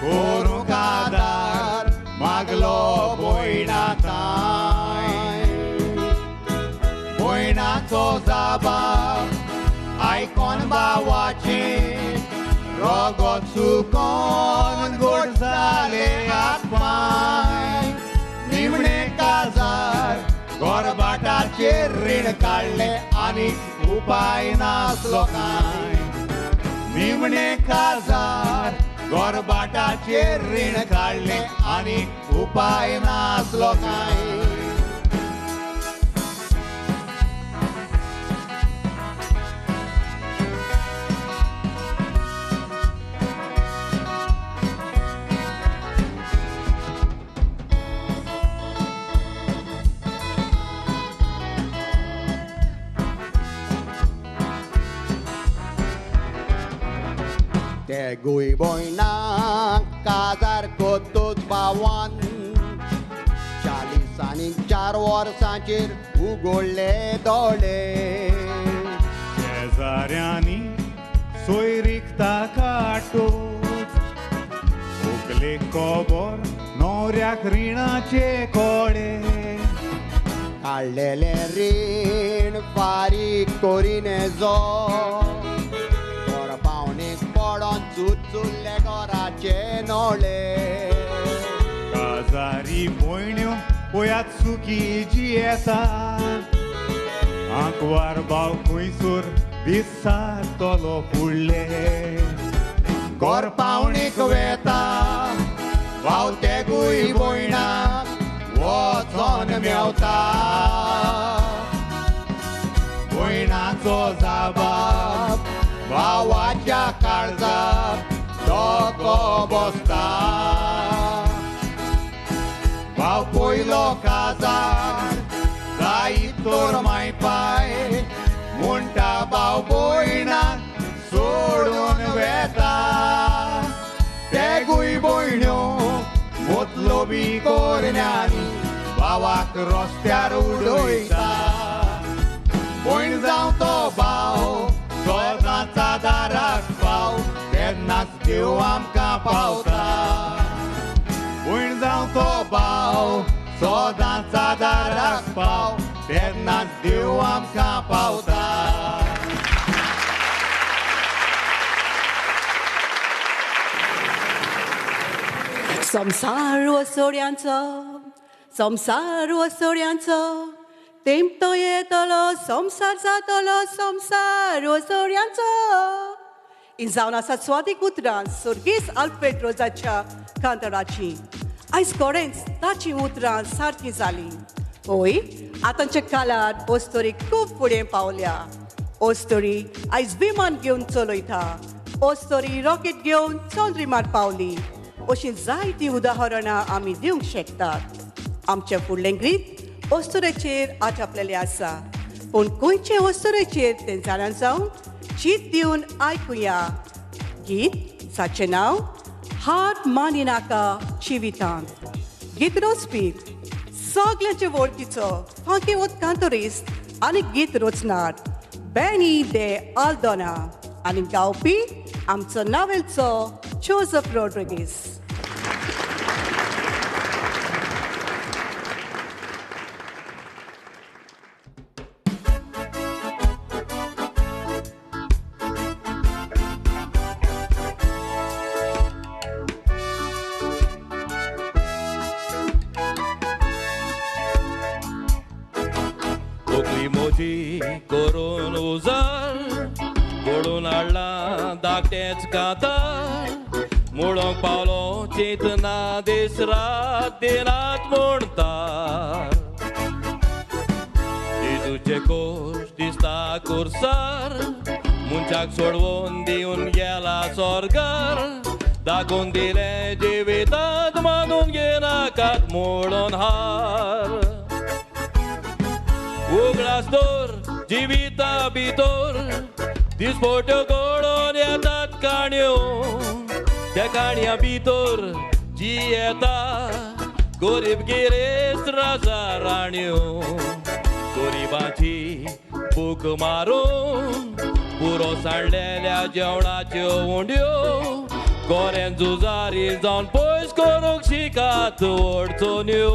करूंक आदार मागलो भयणा तांय. भयणाचो जाबाब आयकोन भावाचें रगत सुकोन गोड जाले हात पांय. निमणें काजार गोरबाटाचेर रीण काडलें आनी उपाय नासलो कांय. निमणें काजार गोरबाटाचेर रीण काडलें आनी उपाय नासलो कांय. तेगूय भयणाक काजार कोतूच भावान 40 आनी 4 वर्सांचेर उगडले दोळे. शेजाऱ्यांनी सोयरीक ताका आटोच उगले खबर न्हवऱ्याक रिणाचे कोडे. काडलेलें रीण फारीक करिनेजो चुरचुल्ले घराचे नोळे. काजारी भयण्यो पळयात सुखी जियेता आंकवार भाव खंयसर दिसातलो फुडले. घर पावणीक वेता भाव तेगूय भयणाक वचोन मेवता. भयणाचो जाबाब भावाच्या काळजाक धोको बसता. भाव पयलो काजार जायत तर मायपाय म्हणटा भाव भयणाक सोडून वेता. तेगूय भयण्यो मतलबी करण्यांनी भावाक रस्त्यार उडयता. भयण जावं तो भाव सदांच दाराक पाव तेन्नाच देव आमकां पावता. भयण जावं तो भाव सदांच दाराक पाव तेन्नाच देव आमकां पावता. संवसार वसोड्यांचो संवसार वसोड्यांचो तेमतो येतलो संवसार जातलो संवसार वसोड्यांचो. ही जावन आसा स्वादीक उतरां सर्गेस्त आल्फ्रेड रोजाच्या कांतराची. आयज कोणेंच ताचीं उतरां सारकीं जालीं. हय, आतांच्या काळार अस्तोरी खूब फुडें पावल्या. अस्तोरी आयज विमान घेवन चलयता, अस्तोरी रॉकेट घेवन चंद्रिमार पावली. अशीं जायतीं उदाहरणां आमी दिवंक शकतात. आमच्या फुडलें गीत अस्तुरेचेर आटापलेलें आसा, पूण खंयचे अस्तुरेचेर तें जाणा जावन चीत दिवन आयकुया. गीत जाचें नांव हार मानिनाका जिवितांत. गीत रचपी सगल्यांचे वळखीचो फांकी कांतोरिस्त आनी गीत रचणार बेनी दे आल्दोना आनी गावपी आमचो नावेलचो जोजफ रॉड्रिगीस. आपली मोजी करून उजार घडून हाडला धाकटेंच कांतार मुळोंक पावलो चिंतना दीस रात दिनात म्हणटा जेजूचे कोश दिसता कुर्सार मनशाक सोडवून दिवन गेला स्वर्गार दाखोवन दिलें जिवितांत मानून घेनाकात म्हणून हार उगडास दवर जिविता भितर दिसपट्यो घडोवन येतात काणयो त्या काणयां भितर जी येता गरीब गिरेस्त राजा राणयो गरिबाची भूक मारून पुरो सांडलेल्या जेवणाच्यो उंड्यो गोऱ्यान झुजारी जावन पयस करूंक शिकात अडचण्यो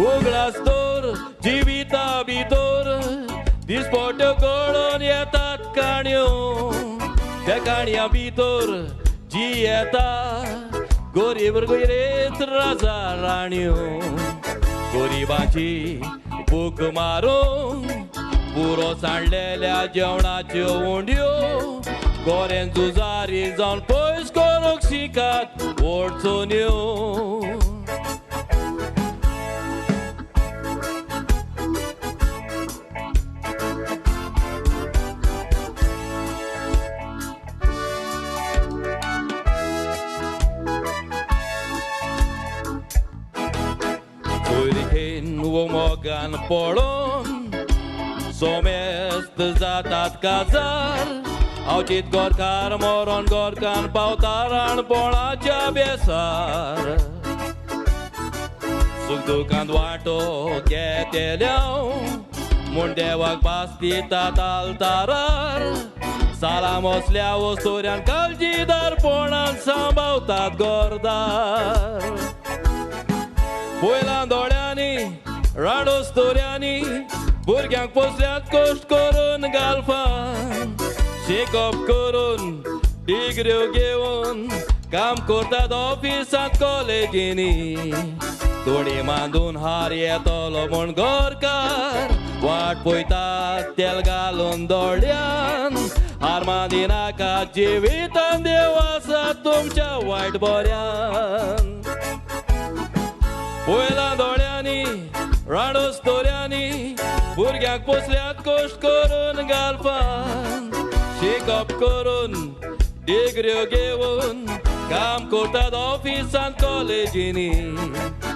उगडास दवर जिविता भितर दिसपट्यो घडोवन येतात काणयो त्या काणयां भितर जी येता गरीब गिरेस्त राजा राणयो गरिबाची भूक मारून पुरो सांडलेल्या जेवणाच्यो उंड्यो गोऱ्यान झुजारी जावन पयस करूंक शिकात अडचण्यो. मोगान पळोवन सोमेस्त जातात काजार अवचीत गोरकार मरोन गोरकान पावता राणपणाच्या बेसार सुख दुखांत वांटो घेतल्या म्हूण देवाक भास दितात आल्तारार सालाम असल्या वस्तुऱ्यान काळजीदारपणान सांबावतात गोरदार पयला दोळ्यांनी राडोस्तोऱ्यांनी भुरग्यांक पोसल्यात कश्ट करून गाल्फान शिकप करून डिग्र्यो घेवन काम करतात ऑफिसांत कॉलेजींनी तोणी मांदून हार येतलो म्हूण घरकार वाट पळयतात तेल घालून दोळ्यान हार मांदिनाका जिवितान देव आसा तुमच्या वायट बऱ्यान पयला दोळ्यांनी राडोस्तोऱ्यांनी भुरग्यांक पोसल्यात कश्ट करून गाल्फान शिकप करून डिग्र्यो घेवन काम करतात ऑफिसांत कॉलेजींनी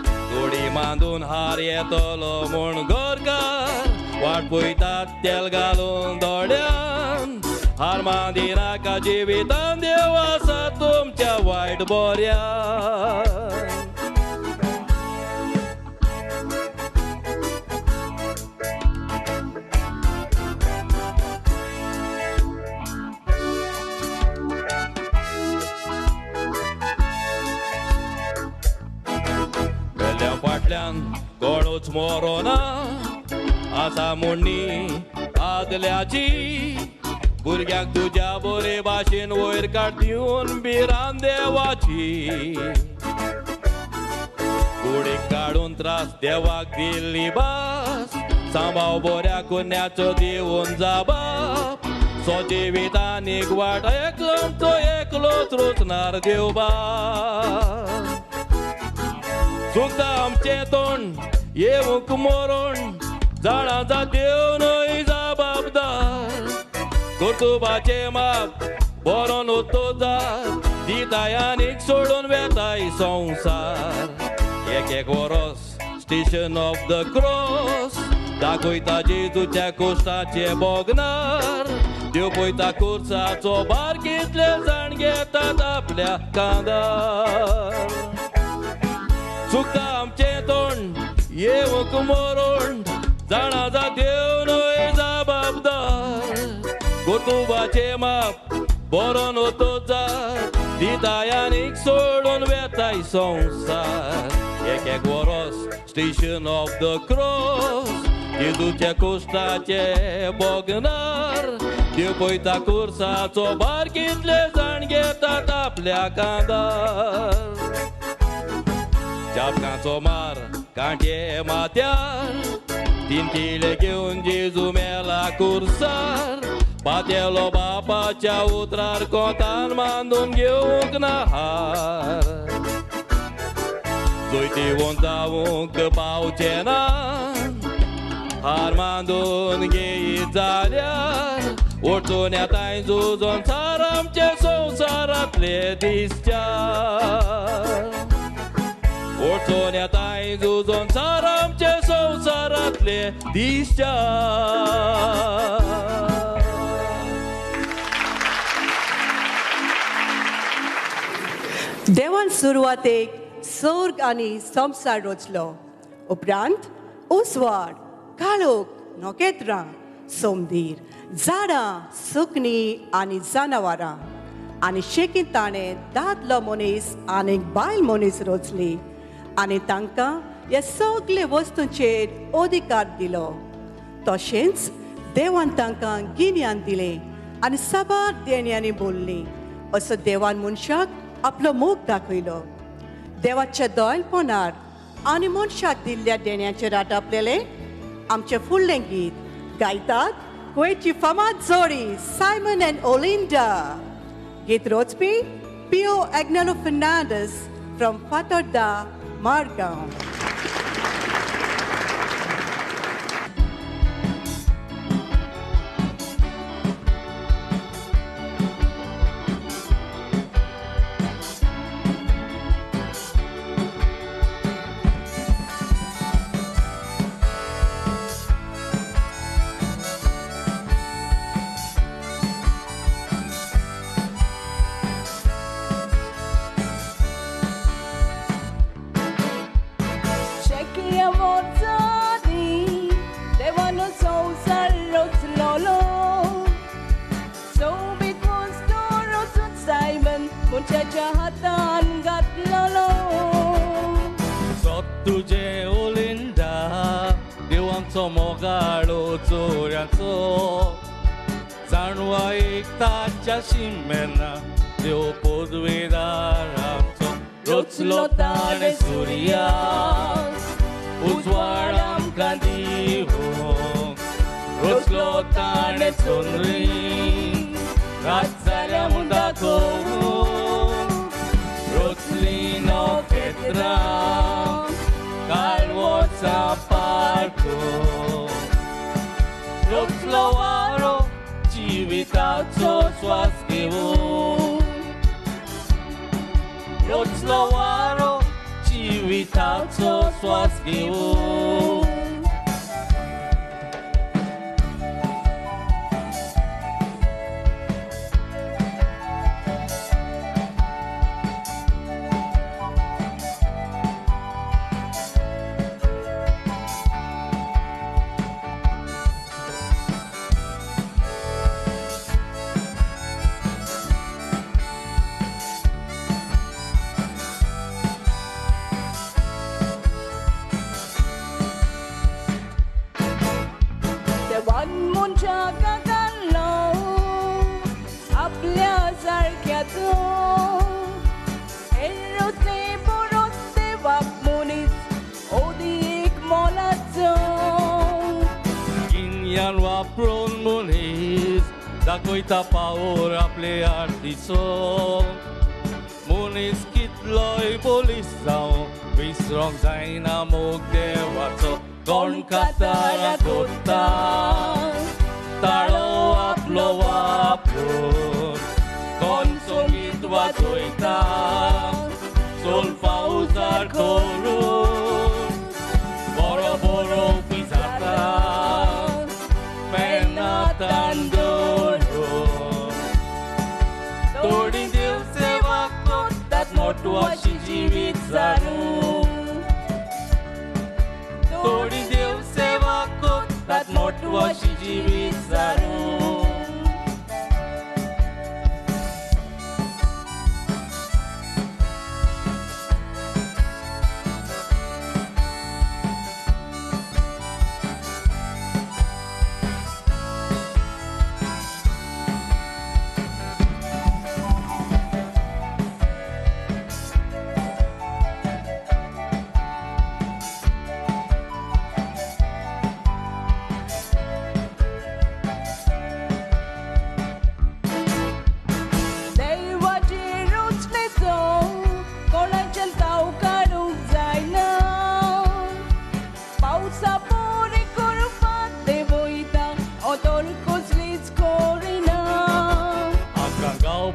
तोडी मांदून हार येतलो म्हूण घरकार वाट पळयतात तेल घालून दोळ्यान हार मांदिनाका जिवितान देव आसा तुमच्या वायट बऱ्यान. फाटल्यान कोणूच मोरोना आसा म्हणणी आदल्याची भुरग्यांक तुज्या बरे भाशेन वयर काड दिवन भिरांत देवाची कुडीक काडून त्रास देवाक दिल्ली भास सांबाव बऱ्या कुन्याचो दिवन जाबाप सो जिवितानीक वाट एकलो तो एकलोच रोचणार देव बाप चुकता आमचें तोंड येवंक मरण जाणा जा देव न्हय जबाबदार कर्तुबाचें माप बरो न्हू जात दिताय आनीक सोडून वेताय संवसार एक एक वरोस स्टेशन ऑफ the cross दाखयता जेजूच्या कोश्टाचे भोगणार देव पळयता कुर्साचो भार कितले जाण घेतात आपल्या कांदार चुकता आमचें तोंड येवंक मरण जाणा जा देव न्हय जबाबदार कर्तुबाचें माप बरो न्हू जात दिताय आनीक सोडून वेताय संवसार एक एक वरोस स्टेशन ऑफ the cross जेजूच्या कोश्टाचे भोगणार देव पळयता कुर्साचो भार कितले जाण घेतात आपल्या कांदार चाबकांचो मार कांटे माथ्यार तीन किले घेवन जेजू मेला कुर्सार पातेलो बापाच्या उतरार कोतान मांदून घेवंक ना हार जैतिवंत जावंक पावचे ना हार मांदून घेयत जाल्यार वचून येताय झुजोन सार आमचे संवसारांतले दिसचार वचून येताय झुजोन सार आमचे संवसारांतले दिसचार. देवान सुरवातेक स्वर्ग आनी संवसार रचलो. उपरांत उजवाड, काळोख, नखेत्रां, सोमदीर, झाडां, सुकणीं आनी जनावरां आनी शेकीं ताणें दादलो मनीस आनी बायल मनीस रचली आनी तांकां ह्या सगळे वस्तूंचेर अधिकार दिलो. तशेंच देवान तांकां गिन्यान दिलें आनी साबार देण्यांनी बोल्लीं. असो देवान मनशाक आपलो मोग दाखयलो. देवाच्या दयाळपणार आनी मनशाक दिल्ल्या देण्याचेर आटापलेलें आमचें फुडलें गीत गायतात गोंयची फामाद जोडी सायमन एंड ओलिंडा. गीत रचपी पियो एग्नेलो फर्नांडीस फ्रॉम फातोर्डा, मारगांव. शिमेना देव पदवेदार आमचो रचलो ताणें सुर्या उजवाड आमकां दिवंक रचलो ताणें चंद्री रात जाल्या म्हूण दाखोवंक रचली नखेत्रां काळवोचां पारखूंक रचलो वारो जिविताचो श्वास घेवन रचलो वारो जिविताचो श्वास घेवन. दाखयता पावर आपले आरतीचो मनीस कितलोय पोलीस जावं विसरोंक जायना मोग देवाचो कोण कातारा कोत्ता ताळो आपलो वापरून कोण संगीत वाजयता सोल्फा उजार करून बरो बरोवपी जाता पेनातान थोडी देव सेवा करतात मोटवाशी जिवीत सारून थोडी देव सेवा करतात मोटवाशी जिवीत सारून.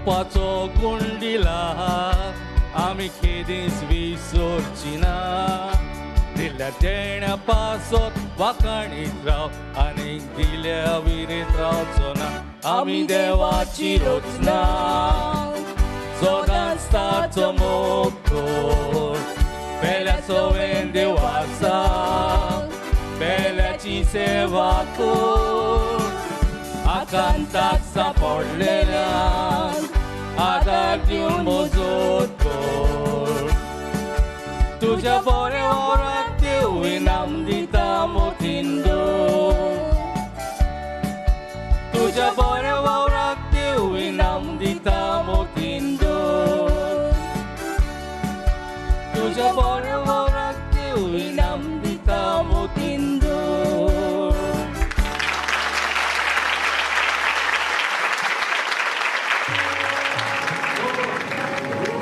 घेवपाचो गूण दिला आमी केदींच विसरची ना दिल्या देण्या पासत वाखाणीत राव आनी दिल्या विरीत रावचो ना आमी देवाची रचना सदांच ताचो मोग कर पेल्या सवेन देव आसा पेल्याची सेवा कर आकांताक सांपडलेल्यांक आदार दिवन मजत कर तुज्या बऱ्या वावराक देव इनाम दिता मोतींदो तुज्या बऱ्या वावराक देव इनाम दिता मोतींदो तुज्या बऱ्या वावराक देव इनाम दिता मोतींदो.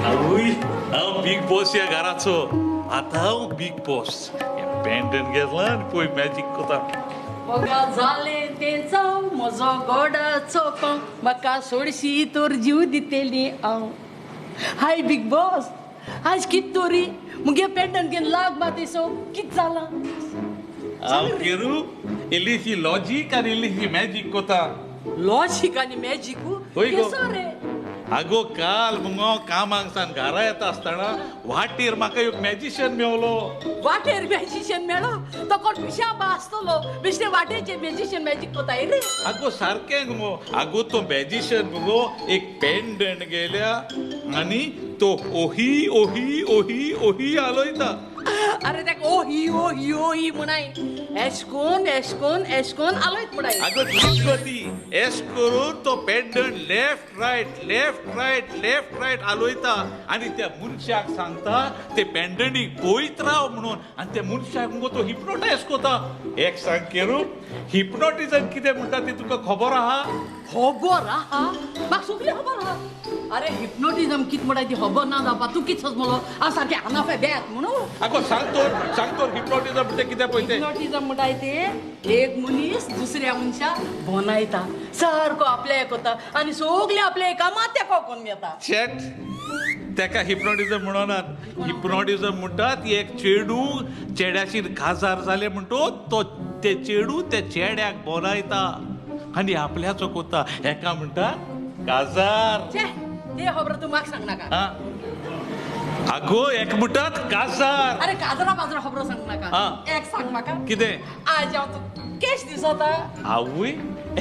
आवय हांव बीग बॉस ह्या घराचो आतां हांव बीग बॉस पॅन्टन घेतला आनी पळय मॅजीक कोता. मोगा जालें तें जावं म्हजो गोडाचो पाव म्हाका सोडशी तर जीव दितेली हांव. हाय बीग बॉस आयज कित तोरी मुगे पेंटन घेवन लाग मातेसो कित जालां? हांव केरू इल्लीशी लॉजीक आनी इल्लीशी मॅजीक कोता. लॉजीक आनी मॅजीक केसो रे? आगो काल मुगो कामाक सान घरा येता आसतना वाटेर म्हाका एक मॅजिशियन मेवलो. वाटेर मॅजिशियन मेळो? तो कोण पिशा आसतलो बेश्टे वाटेचे मॅजिशियन मॅजीक कोताय रे. आगो सारकें मुगो आगो तो मॅजिशियन मुगो एक पेंडंट गेल्या आनी तो ओही ओही ओही ओही आलोयता. अरे ताका ओही ओही ओही म्हणाय एशकोन एशकोन एशकोन आलोयत म्हणाय. आगो तीच गो ती एश करून तो pendant left right left right left right आलोयता आनी त्या मनशाक सांगता ते पेंडणीक पळयत राव म्हणून आनी त्या मनशाक मुगो तो हिप्नोटायज कोता. एक सांग केरू हिप्नोटिजम कितें म्हणटा तें तुका खबर आहा? खबर आहा म्हाका सगळें खबर आहा. अरे हिप्नोटिजम कित म्हणटा ती खबर ना जावपा तूं कित सोजमलो हांव सारकें आनाफे बेत म्हणून. आगो सांग तर सांग तर हिप्नोटिजम म्हणजे कितें पळय तें. हिप्नोटिजम म्हणटाय तें एक मनीस दुसऱ्या मनशाक बोनायता सारको आपल्या कोता आनी सगळे आपल्या एका माथ्याक कोन्न येता. शेट तेका हिप्नोटिजम म्हणनात. हिप्नोटिजम म्हणटात एक चेडू चेड्याशी काजार जालें म्हणटो तो ते चेडू त्या चेड्याक बोलायता आनी आपल्याचो कोता हेका म्हणटा काजार. ते खबर तूं म्हाका सांग नाका. आगो एक म्हणटात काजार. अरे काजरा बाजरा खबर सांग नाका. एक सांग म्हाका कितें? आयज हांव तूं केश दिसता. आवय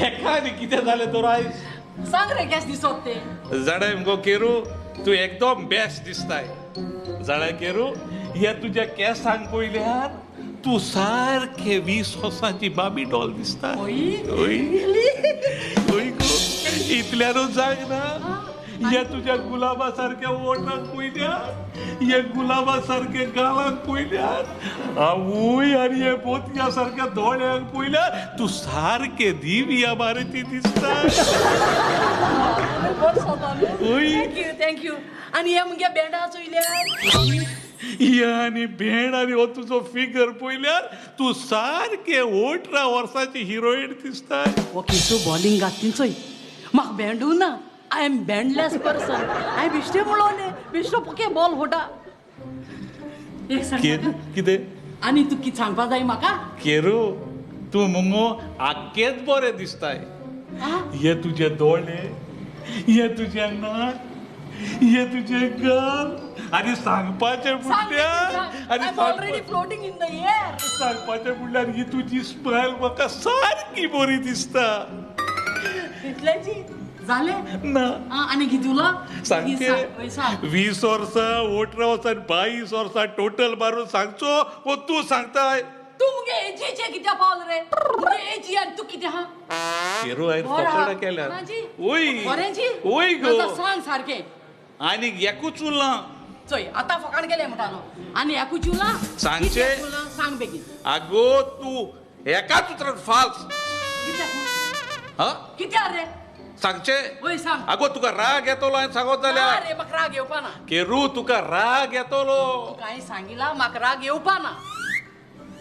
एका आनी कितें जालें तर आयज? सांग रे केश दिसत तें. जाणाय मुगो केरू तूं एकदम बेस्ट दिसताय. जाणाय केरू ह्या तुज्या केंसांक पळयल्यार तूं सारकें 20 वर्सांची बाबी डॉल दिसता. हय हय गो इतल्यानूच जायना ह्या तुज्या गुलाबा सारक्या ओठांक पळयल्यार ह्या गुलाबा सारक्या गालांक पळयल्यार आवय आनी हे मोतया सारक्या दोळ्यांक पळयल्यार तूं सारकें दिव्या भारती दिसता. Thank you thank you. आनी हे मुगे बेंडा चोयल्यार ह्या आनी भेंड आनी हो तुजो फिगर पळयल्यार तूं सारकें 18 वर्सांची हिरोईन दिसता. ओके सो बॉलिंग घातली चोय म्हाका बेंडू ना. I am बेंडलेस पर्सन. हांवें बिश्टें म्हणलोलें बिश्टो पोके बॉल फोटा. एक सांग कितें? आनी तूं कितें सांगपा जाय म्हाका? केरू तूं मुगो आख्खेच बरें दिसताय. हे तुजे दोळे हे तुजें नाक हे तुजें गाल आनी सांगपाचें म्हणल्यार आनी फ्लोटींग इन the air. सांगपाचें म्हणल्यार ही तुजी स्मायल म्हाका सारकी बरी दिसता. इतल्याची जालें ना? आनी कितें उरलां? सांगचें 20 वर्सां 18 वर्सां 22 वर्सां टोटल मारून सांगचो वो तूं सांगताय? तूं मुगे एजीचें कित्याक पावल रे? मुगे एजी आनी तूं कितें आहा? केरू हांवें फकाणां केल्यात. वय बरेंजी वय गो सांग सारकें. आनी एकूच उरलां चोय आतां फकाण केलें म्हणटालो आनी एकूच उरलां सांगचें सांग बेगीन. आगो तूं एकाच उतरान फाल्स. हा कित्याक रे? सांगचें? वय सांग. आगो तुका राग येतलो हांवें सांगत जाल्यार. रे म्हाका राग येवपा ना. केरू तुका राग येतलो. तुका सांगिला म्हाका राग येवपा ना.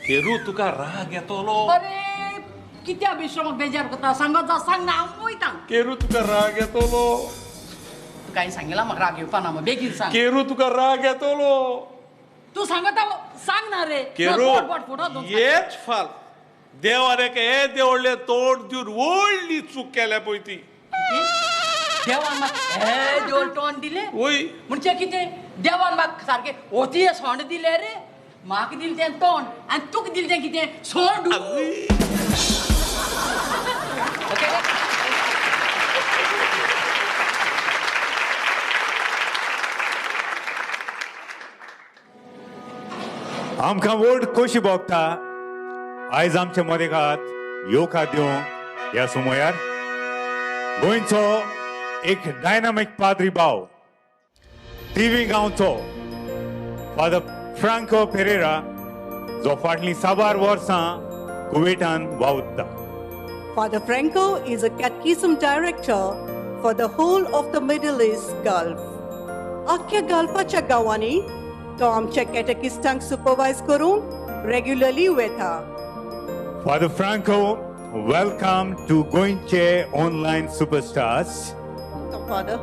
केरू तुका राग येतलो. अरे कित्या बेश्टो म्हाका बेजार करता? सांगत जा सांग ना हांव वयता. केरू तुका राग येतलो. कांय सांगिला म्हाका राग येवपा ना, बेगीन सांग. केरू तुका राग येतलो. तूं सांगता सांग ना रे. केरू हेच फाल देवान एका येदें व्हडलें तोंड दिवन व्हडली चूक केल्या पळय ती. देवान म्हाका हें देवळ तोंड दिलें? वय. म्हणजे कितें देवान म्हाका सारकें ओतीये सोंड दिलें रे? म्हाका दिलें तें तोंड आनी तुका दिलें तें कितें सोंड. आमकां व्हड खोशी भोगता आयज आमच्या मदेकात येवकार दिवंक ह्या सुमयार गोंयचो एक डायनामीक पाद्री भाव, थिवी गांवचो फादर फ्रांको पेरेरा, जो फाटलीं साबार वर्सां कुवेटान वावुरता. Father Franco is a catechism director for the whole of the Middle East Gulf. आख्या गल्फाच्या गांवांनी तो आमच्या कॅटेकिस्टांक सुपरवायज करूंक रेग्युलरली वेता. Father Franco, welcome to गोंयचे online superstars. Father.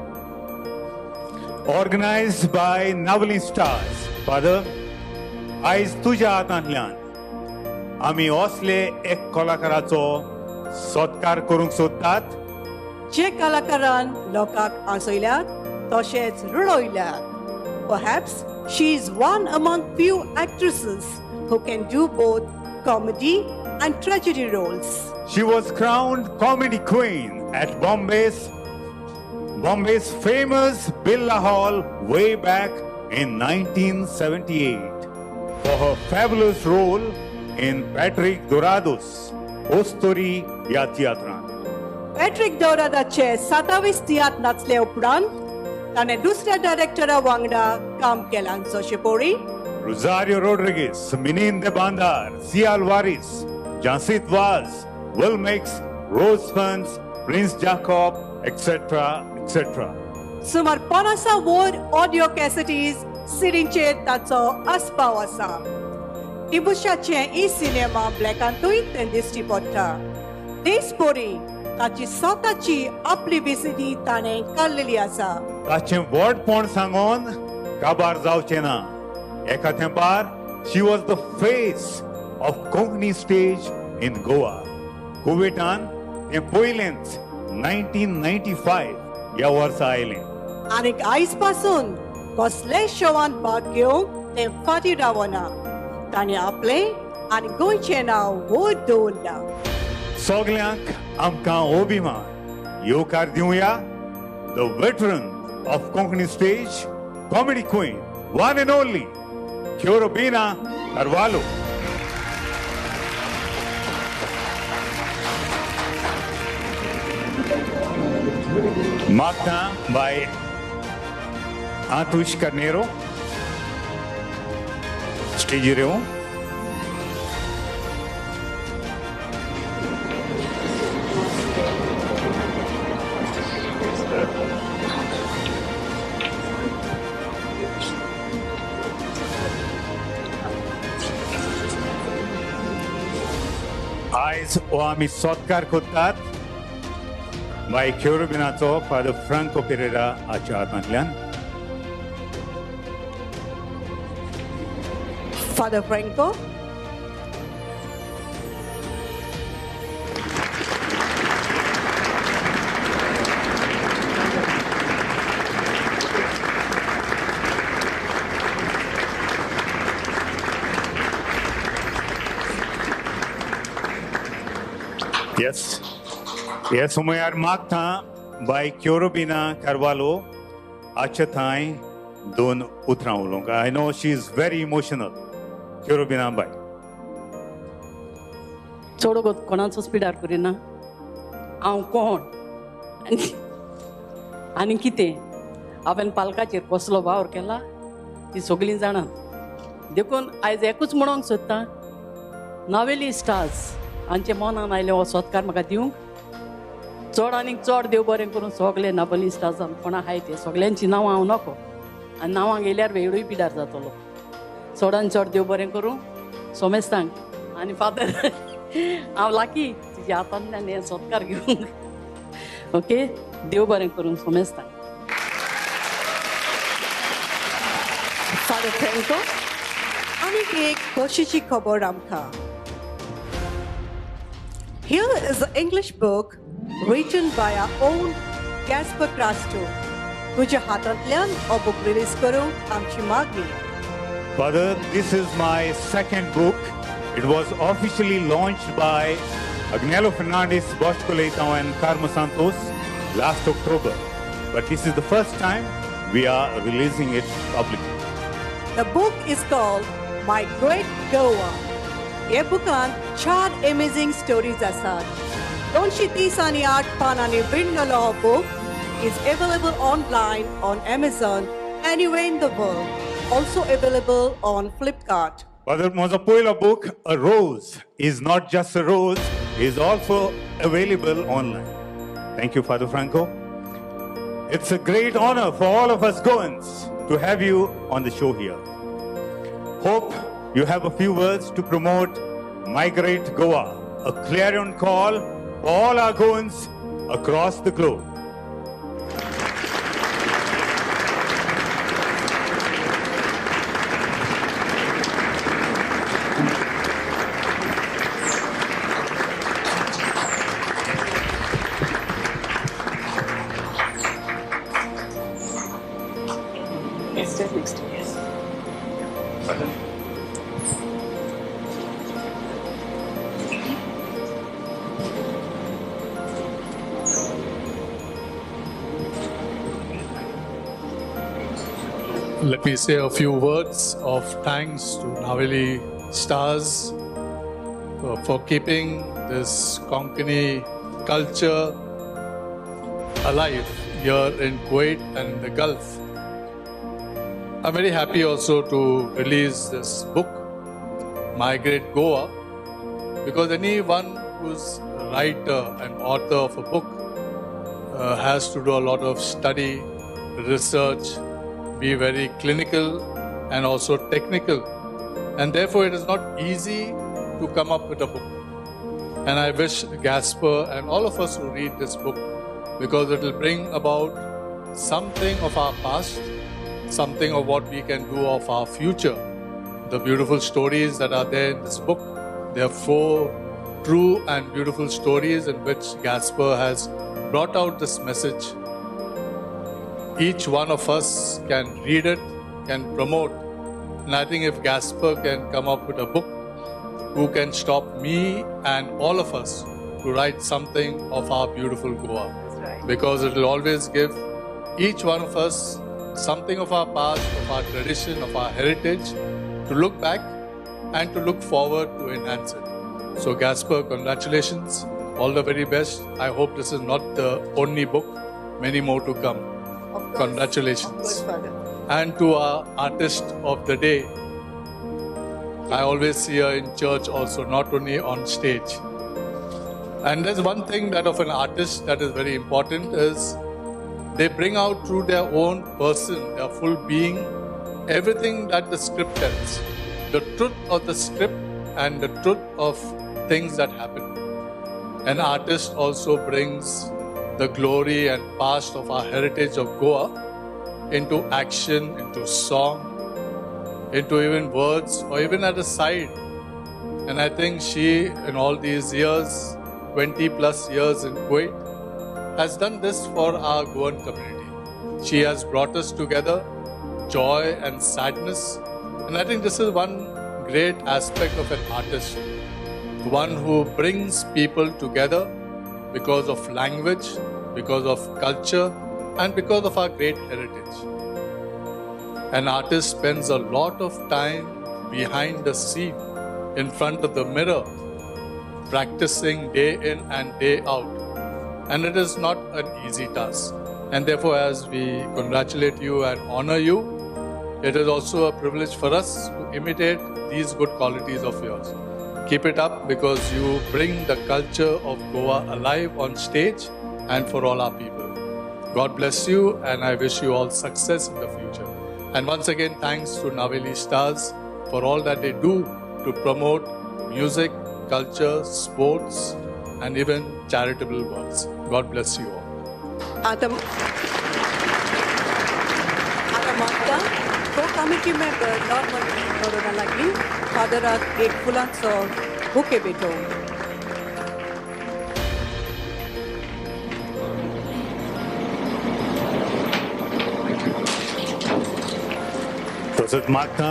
Organized by Navelim Stars. Father, आयज तुज्या हातांतल्यान आमी असले एक कलाकाराचो सत्कार करूंक सोदतात जे कलाकारान लोकांक हांसयल्यात तशेंच रडयल्यात. Perhaps she is one among few actresses who can do both comedy and tragedy roles. She was crowned comedy queen at Bombay's famous Birla Hall way back in 1978 for her fabulous role in Patrick Dourado's Ostori ह्या तियात्रांत. Patrick दोरादाचे 27 तियात्र नाचले उपरांत ताणें दुसऱ्या डायरेक्टरा वांगडा काम केलां, जशें पळय Rosario Rodrigues, Minin de Bandar, C Alvares, Jasit Vaz, Wilmix, Rose Fons, Prince Jacob, etcetera etcetera. सुमार 50 वयर ऑडियो कॅसेटीज सिडींचेर ताचो आस्पाव आसा. टिबुशाचें ई सिनेमा ब्लॅकांतूय तें दिश्टी पडटा. तेच परी ताची स्वताची आपली विसिडी ताणें काडलेली आसा. ताचें व्हडपण सांगून काबार जावचें ना. एका तेंपार she was the face of Konkani stage in Goa. कुवेटान तें पयलेंच 1995 ह्या वर्सा आयलें. आनीक आयज पासून कसलेय शोवान भाग घेवंक तें फाटीं रावना. ताणें आपलें आनी गोंयचें नांव वयर दवरलां. सगल्यांक आमकां अभिमान येवकार दिवया the veteran of Konkani stage, comedy queen, one and only Cherubina Carvalho. मागता बाय आतुश कार्नेरो स्टेजीर येवं. आयज हो आमी सत्कार करतात बाय खेरुबिनाचो फादर फ्रांको पेरेरा हाच्या हातांतल्यान. Father Franco. Yes हे समयार मागता बाय क्योरोबिना कार्वालो आचे थंय दोन उतरां उलोवंक. I know she is very emotional. Cherubina बाय. चड कोणाचोच पिडार करिना. हांव कोण आनी कितें हांवें पालकाचेर कसलो वावर केला ती सगळीं जाणात. देखून आयज एकूच म्हणूंक सोदता, नावेली स्टार्स हांचे मनान आयलें हो सत्कार म्हाका दिवंक. चड आनीक चड देव बरें करून सगळे नावेली स्टार्सान कोणा आहाय ते सगळ्यांची नांवां हांव नको आनी नांवां गेल्यार वेळूय पिडार जातलो. चडान चड देव बरें करूं सोमेस्तांक आनी फादर हांव लाकी तुज्या हातांतल्यान हें सत्कार घेवंक. ओके, देव बरें करूं सोमेस्तांक. Father Franco. आनीक एक खोशीची खबर आमकां. Here is an English book written by our own Gaspar Crasto. तुझ्या हातांतल्यान हो बूक रिलीज करूंक आमची मागणी. Father, this is my second book. It was officially launched by Agnelo Fernandez, Bosco Leitao and Carmo Santos last October. But this is the first time we are releasing it publicly. The book is called My Great Goa. ह्या बुकांत 4 amazing stories आसात. 238 पानांनी विणलेलो हो book is available online on Amazon anywhere in the world. Also available on Flipkart. Father, म्हजो पयलो book, A Rose is Not Just a Rose, is also available online. Thank you, Father Franco. It's a great honor for all of us Goans to have you on the show here. Hope you have a few words to promote Migrate Goa, a clarion call for all our Goans across the globe. Let me say a few words of thanks to Naveli Stars for keeping this Konkani culture alive here in Kuwait and in the Gulf. I'm very happy also to release this book, Migrate Goa, because anyone who's a writer and author of a book has to do a lot of study, research, be very clinical and also technical. And therefore it is not easy to come up with a book. And I wish Gaspar and all of us who read this book, because it will bring about something of our past, something of what we can do of our future. The beautiful stories that are there in this book, there are 4 true and beautiful stories in which Gaspar has brought out this message. Each one of us can read it, can promote. And I think if Gaspar can come up with a book, who can stop me and all of us to write something of our beautiful Goa? That's right. Because it will always give each one of us something of our past, of our tradition, of our heritage, to look back and to look forward to enhance it. So Gaspar, congratulations. All the very best. I hope this is not the only book, many more to come. Of course. Congratulations. Of course, Father. And to our artist of the day, I always see her in church also, not only on stage. And there's one thing that of an artist that is very important is they bring out through their own person, their full being, everything that the script tells. The truth of the script and the truth of things that happen. An artist also brings the glory and past of our heritage of Goa into action, into song, into even words, or even at a side. And I think she, in all these years, 20 plus years in Kuwait, has done this for our Goan community. She has brought us together, joy and sadness. And I think this is one great aspect of an artist, one who brings people together because of language, because of culture, and because of our great heritage. An artist spends a lot of time behind the scene, in front of the mirror, practicing day in and day out. And it is not an easy task. And therefore, as we congratulate you and honor you, it is also a privilege for us to imitate these good qualities of yours. Keep it up, because you bring the culture of Goa alive on stage and for all our people. God bless you, and I wish you all success in the future. And once again, thanks to Naveli Stars for all that they do to promote music, culture, sports, and even charitable works. God bless you all. आतां मागता को committee member Norman Noronha लागीं फादराक एक फुलांचो bouquet भेटोवंक. तसोच मागता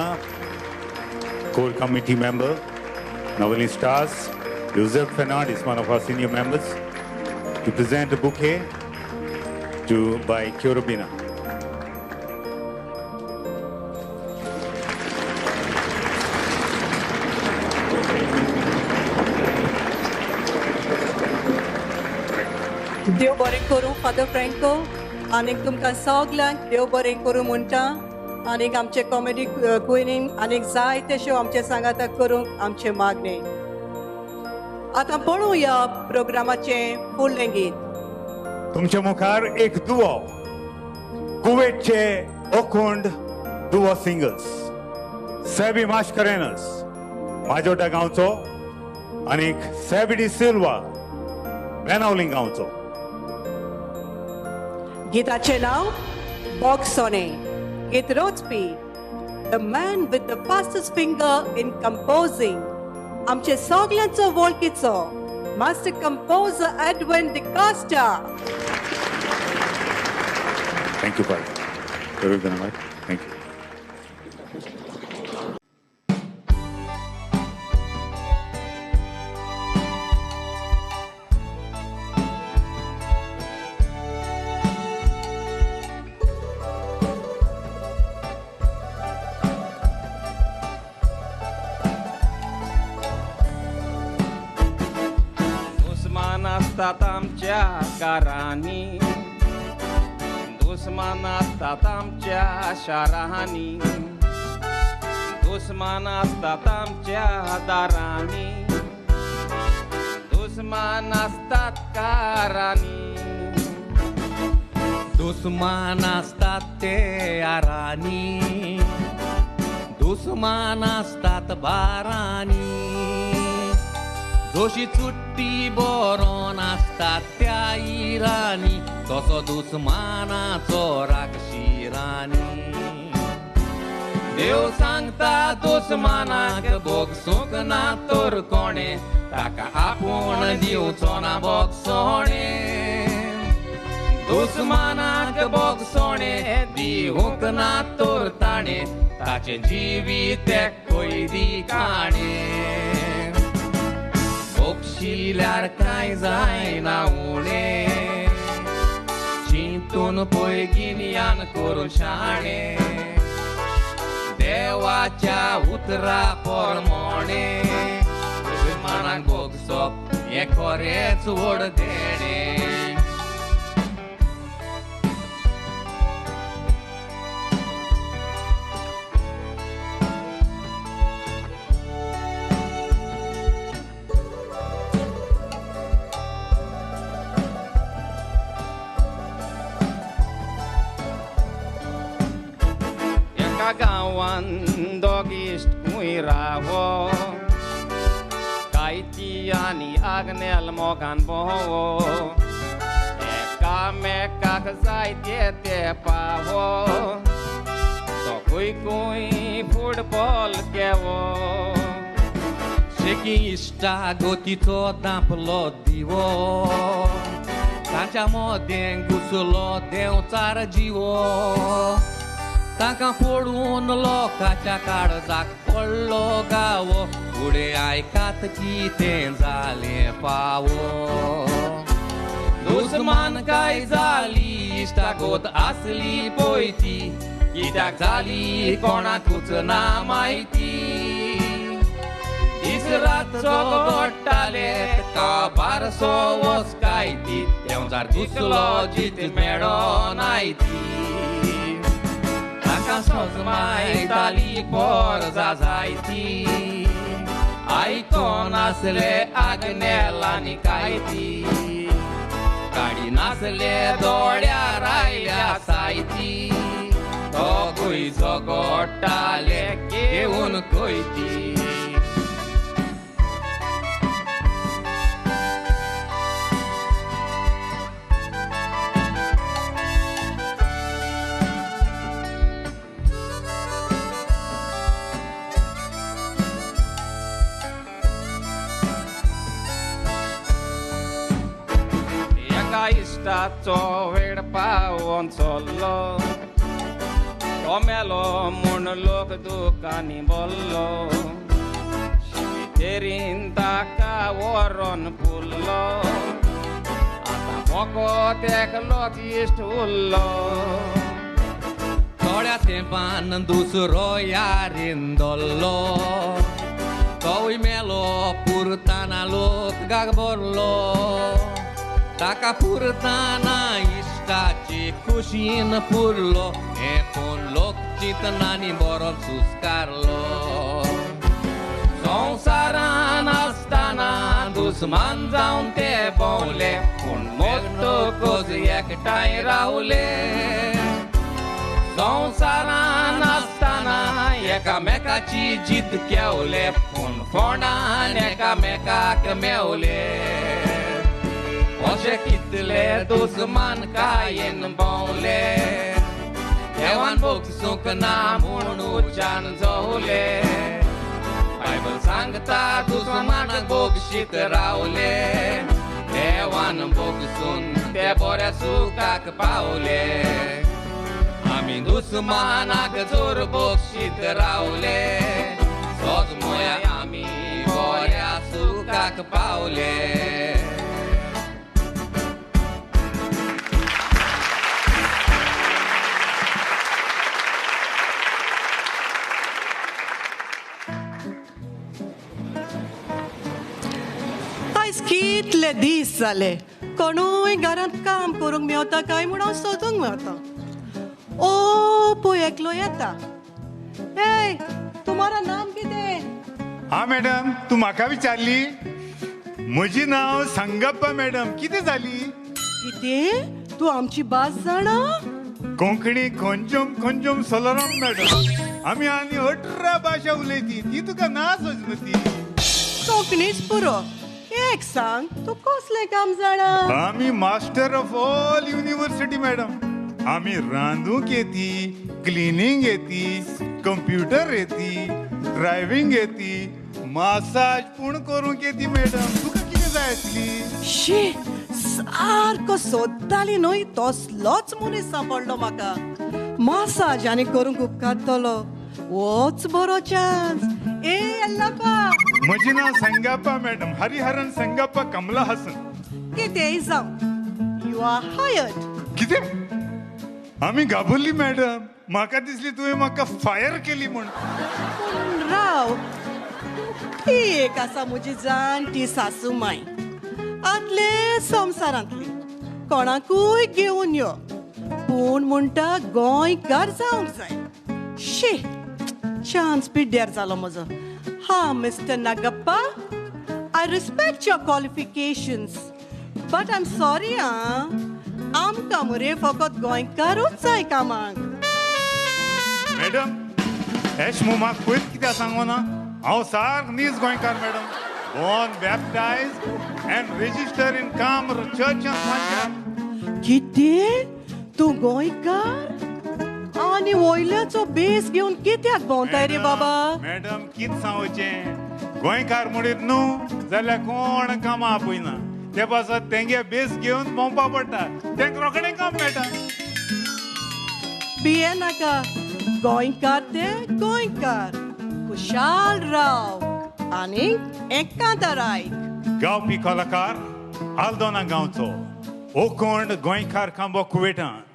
core committee member Navelim stars Joseph Fernandes, one of our senior members, to present a bouquet to by Cherubina. देव बरें करूं फादर फ्रँको, आनीक तुमकां सगल्यांक देव बरें करूं म्हणटा. आनीक आमचे कॉमेडी क्विनीन आनीक जायते शो आमचे सांगाता करूंक आमचें मागणें. आतां पळोवया प्रोग्रामाचें फुडलें गीत. तुमच्या मुखार एक दुवो, कुवेटचे ओखोंड दुवो सिंगर्स सॅबी मास्करेनस माजोड्डा गांवचो आनीक सॅबी डी सिल्वा बेनावलिंग गांवचो. गीताचें नांव बॉक्सोने. गीत रचपी the man with the fastest finger in composing, आमचे सगल्यांचो वळखीचो master composer Edwin D'Costa. Thank you, Father. Thank you. आसतात आमच्या घरांनी, दुस्मान आसतात आमच्या शारांनी, दुस्मान आसतात आमच्या दारांनी, दुस्मान आसतात कारांनी, दुस्मान आसतात ते आरांनी, दुस्मान आसतात बारांनी, जोशी चुट्टी बरोन आसतात त्या इरांनी, तसो दुस्मानाचो राक्षिरांनी. देव सांगता दुस्मानाक भोगसूंक ना तर कोणें, ताका आपूण दिवचो ना भोगसोणें. दुस्मानाक भोगसोणें दिवंक ना तर ताणें, ताचें जिवीत कैदी काणें. भोगशिल्यार कांय जायना उणें, चिंतून पळय गिन्यान करून शाणें, देवाच्या उतरा प्रमाणें दुस्मानाक भोगसप हें खरेंच व्हड देणें. गांवान दोग इश्ट खूंय रावो, कायती आनी आग्नेल मोगान भोंवो, एकामेकाक जायते ते पावो, तो खूंय खूंय फुटबॉल खेवो. शेकी इश्टा गोतीचो दांपलो दिवो, ताच्या मदें घुसलो देंवचार जिवो, तांकां पळोवन लोकांच्या काळजाक पडलो गावो, फुडें आयकात कितें जालें फावो. दुस्मान काय जाली इश्टागत आसली पळय ती, कित्याक जाली कोणाकूच ना म्हायती. दीस रात झगडटाले काबारसो वस काय ती, देंवचार घुसलो जीत मेळोनाय ती. ताका सजमायताली पोरजा जायती, आयकोन आसले आग्नेल आनी कायती, काडी नासले दोळ्यार आयल्या सायती, दोगूय झगडटाले घेवन कोयती. एका इश्टाचो वेळ पावोन चल्लो तो मेलो म्हूण लोक दुकानी बोल्लो शिमितेरीन ताका व्हरोन पुरलो आतां फकत एकलोच इश्ट उरलो थोड्या तेंपान दुसरो यारीन धरलो तोवूय मेलो पुरताना लोक गागबरलो ताका पुरताना इश्टाची खुशीन पुरलो हें पळोवन लोक चिंतनांनी बरो सुस्कारलो संवसारान आसतना दुस्मान जावन ते भोंवले पूण मोटकूच एकठांय रावले संवसारान आसतना एकामेकाची जीत केवले पूण फोंडान एकामेकाक मेवले अशे कितले दुस्मान कायेन भोंवले देवान भोगसूंक ना म्हूण उच्चान जोवले बायबल सांगता दुस्मानाक भोगशीत रावले देवान भोगसून ते बऱ्या सुखाक पावले आमी दुस्मानाक जोर भोगशीत रावले सोजमोया आमी बऱ्या सुखाक पावले. आयज कितले दीस जाले कोणूय घरांत काम करूंक मेवता काय म्हूण हांव सोदूंक मेवता. ओ पळय एकलो येता. ए तुम्हारा नाम कितें? हा मॅडम, तूं म्हाका विचारली? म्हजी नांव संगप्पा मॅडम. कितें जाली? कितें? तूं आमची भास जाणा? कोंकणी खंजम खंजम सलराम मॅडम. आमी आनी 18 भाशा उलयती, ती तुका ना सजमती. कोंकणीच पुरो. एक सांग, तूं कसलें काम जाणा? आमी master of all university madam. आमी रांदूंक येती, क्लिनींग येती, कंप्युटर येती, ड्रायव्हिंग येती, मासाज पूण करूंक येती मॅडम. तुका कितें जाय आसली? शी, सारको सोदताली न्हय तसलोच मनीस सांपडलो म्हाका. मासाज आनी करूंक उपकारतलो, होच बरो चान्स. ए यल्लप्पा. म्हजें नांव संगप्पा मॅडम, हरिहरन संगप्पा कमला हसन. कितेंय जावं, you are hired. कितें? आमी घाबरली मॅडम. म्हाका दिसली तुवें म्हाका फायर केली म्हूण. पूण राव, ती एक आसा म्हजी जाणटी सासू माय, आदले संवसारांतली. कोणाकूय घेवन यो, पूण म्हणटा गोंयकार जावंक जाय. शी, चान्स पिड्ड्यार जालो म्हजो. हा mister Nagappa, I respect your qualifications, but I am sorry. आं, आमकां मरे फकत गोंयकारूच जाय कामाक. मॅडम, एश मुमाक पयत कित्याक सांगो ना? हांव सारक नीज गोंयकार madam. Born, baptized and register in Kamra church. कितें? तूं गोंयकार आनी वयल्याचो बेस घेवन कित्याक भोंवताय रे बाबा? मॅडम, कितें सांगचें, गोंयकार म्हणीत न्हू जाल्यार कोण कामां आपयना. ते पासत तेंगे बेस घेवन भोंवपा पडटा, तेंका रोखडें काम मेळटा. भिये नाका, गोंयकार ते गोंयकार. खुशाल राव आनी एकांतार आयक. गावपी कलाकार आल्दोना गांवचो, ओकोंड गोंयकार खांबो कुवेटांत,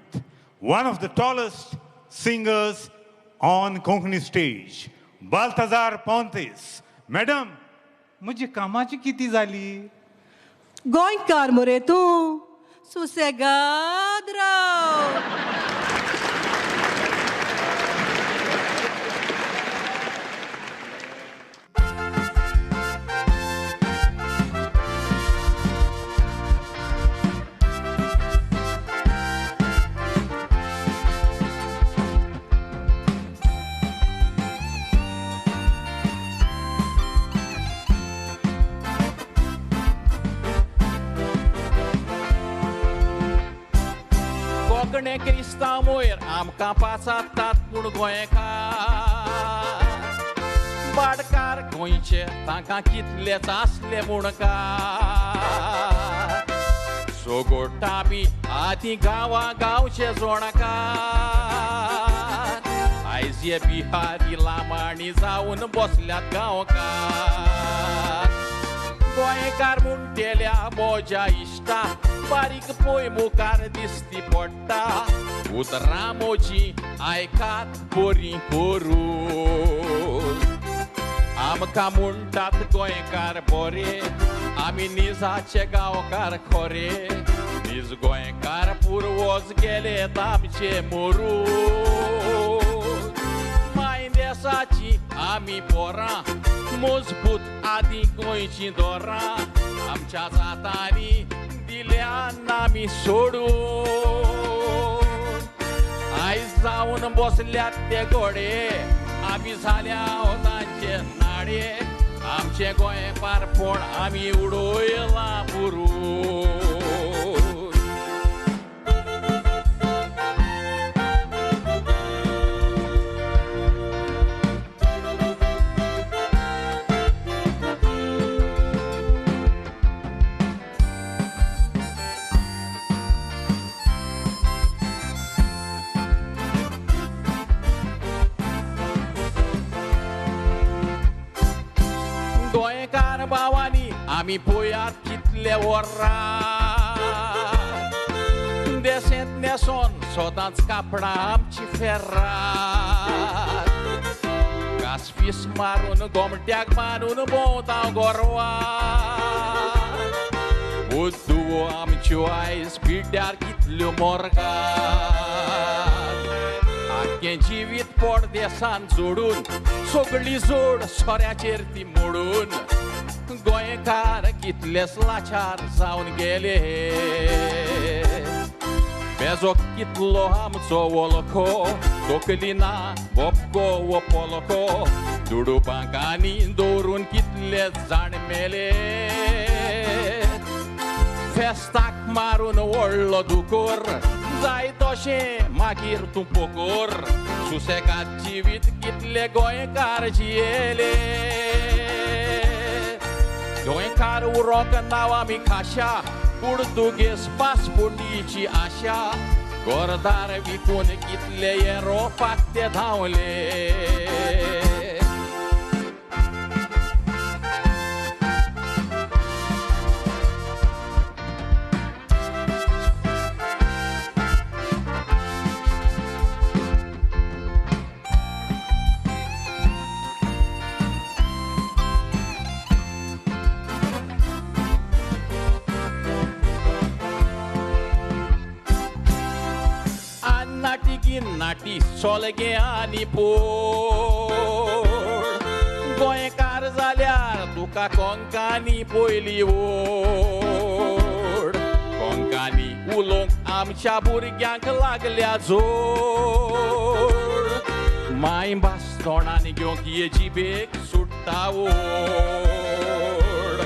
one of the tallest singers on Konkani stage, Baltazar Pontes. Madam, म्हजी कामाची कितें जाली? गोंयकार मरे तूं, सुसेगाद राव. कोंकणे क्रिस्तांव वयर आमकां पाचातात पूण गोंयकार भाटकार गोंयचे तांकां कितलेच आसले म्हूण काय. सोगोटा बी आदी गांवा गांवचे जोणकार आयज हे बिहारी लामाणी जावन बसल्यात गांवकार गोंयकार म्हणटेल्या म्हज्या इश्टा बारीक पळय मुखार दिसती पडटा उतरां म्हजी आयकात बरीं करून आमकां म्हणटात गोंयकार बरे आमी निजाचे गांवकार खरे नीज गोंयकार पुर्वज गेले आमचे मरून माय देसाची आमी पोरां मजबूत आदी गोंयची दोरां आमच्या जातांनी दिल्या आमी सोडून आयज जावन बसल्यात ते गोडे आमी जाल्या तांचे नाडे आमचें गोंय पारपोण आमी उडयलां पुरून. गोंयकार भावांनी आमी पळयात कितले वरां देसेंत न्हेसोन सदांच कापडां आमची फेर्रात कासफीस मारून गोमट्याक मारून भोंवता गोरवां बुद्दुवो आमच्यो आयज पिड्ड्यार कितल्यो मोर्गात आख्खें जिवीत परदेसान जोडून सगळी जोड सोऱ्याचेर ती मोडून गोंयकार कितलेच लाचार जावन गेले बेजो कितलो आमचो वळखो तकली ना बोपको वो पोलको दुडू बांकांनी दवरून कितले जाण मेले फेस्ताक मारून व्हडलो दुकोर जाय तशें मागीर तूं पोकोर सुसेगाद जिवीत कितले गोंयकार जियेले गोंयकार उरोंक नांव आमी खाशा पुर्तुगेज पासपोर्टीची आशा घरदार विकून कितले येरोपाक ते धांवले. नाटी सोलगे आनी पोड गोंयकार जाल्यार तुका कोंकानी पयली ओड कोंकानी उलोवंक आमच्या भुरग्यांक लागल्या जोड मायभास तोंडान घेवंक ये जिबेक सुट्टा ओड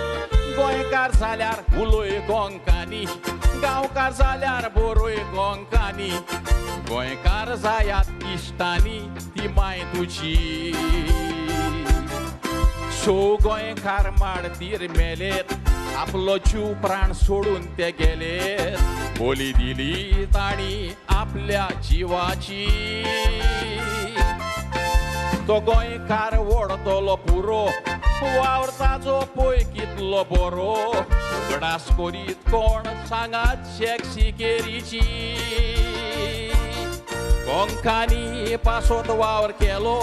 गोंयकार जाल्यार उलय कोंकानी गांवकार जाल्यार बरोय कोंकानी गोंयकार जायात इश्टांनी ती माय तुजी सो गोंयकार माडतीर मेलेत आपलो जीव प्राण सोडून ते गेलेत बोली दिली तांणी आपल्या जिवाची तो गोंयकार वडतलो पुरो वावर ताजो पळय कितलो बरो उगडास करीत कोण सांगात शेक सिकेरीची कोंकानी पासोत वावर केलो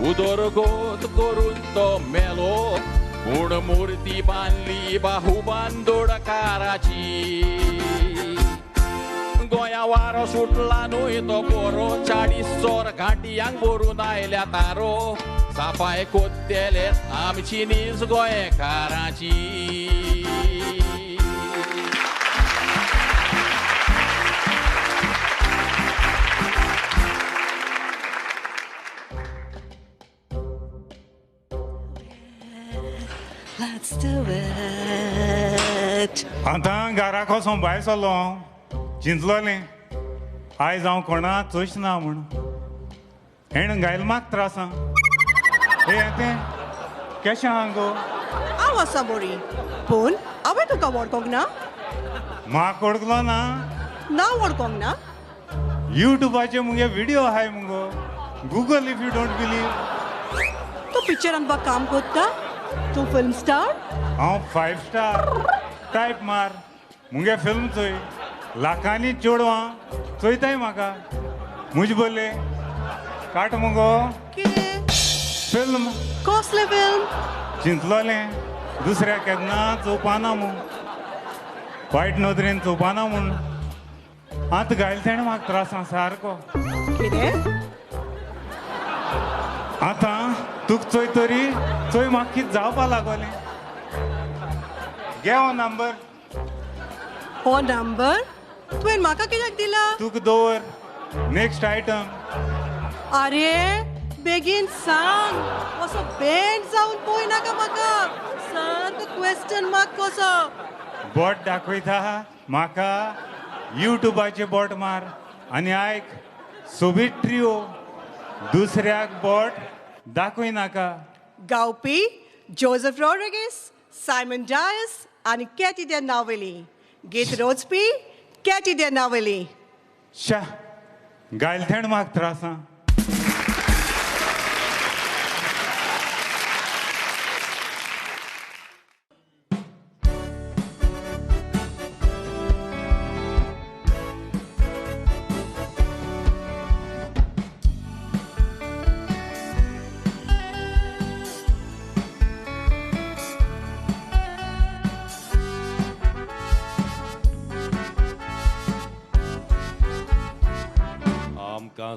उदरगत करून तो मेलो पूण मुर्ती बांदली बाहू बांदोडकाराची गोंया वारो सुटला न्हय तो बरो 40 चोर घांटयांक भरून आयल्या तारो सापाय कोत्तेले आमची नीज गोंयकाराची. Let's do it. आतां घरा कसो भायर सरलो चिंतलोलें आयज हांव कोणाक चोयच ना म्हूण हेण गायल मात त्रासां हे तें केशें आहा गो? हांव आसा बरी, पूण हांवें तुका वळखूंक ना. म्हाका वळखलो ना? ना वळखोंक ना. युट्यूबाचे मुगे व्हिडिओ आहाय मुगो. Google if you don't believe. तूं पिक्चरान बा काम कोत्ता? तूं फिल्म स्टार? हांव 5 स्टार. टायप मार मुगे फिल्म चोय. लाखांनी चेडवां चोयताय म्हाका. मुज बोले काट मुगो. कितें फिल्म? कसलें फिल्म? चिंतलोलें दुसऱ्या केन्ना चोवपाना म्हूण, वायट नदरेन चोवपाना म्हूण. आतां घायल तेणें म्हाका त्रासां सारको. कितें? आतां तुका चोय तरी चोय म्हाका कितें जावपा लागोलें. घे हो नंबर. हो नंबर तुवें म्हाका कित्याक दिला? तुका दवर नेक्स्ट आयटम. अरे बेगीन सांग, असो बेंड जावन पळय नाका म्हाका. सारको क्वेश्चन मार्क कसो. बोट दाखयता म्हाका. युट्यूबाचे बोट मार आनी आयक सोबीत ट्रियो. दुसऱ्याक बोट दाखय नाका. गावपी जोजफ रॉड्रिगीस, सायमन डायस आनी कॅटी दे नावेली. गीत रोजपी कॅटी दे नावेली. शा गायल थेण म्हाका त्रासां.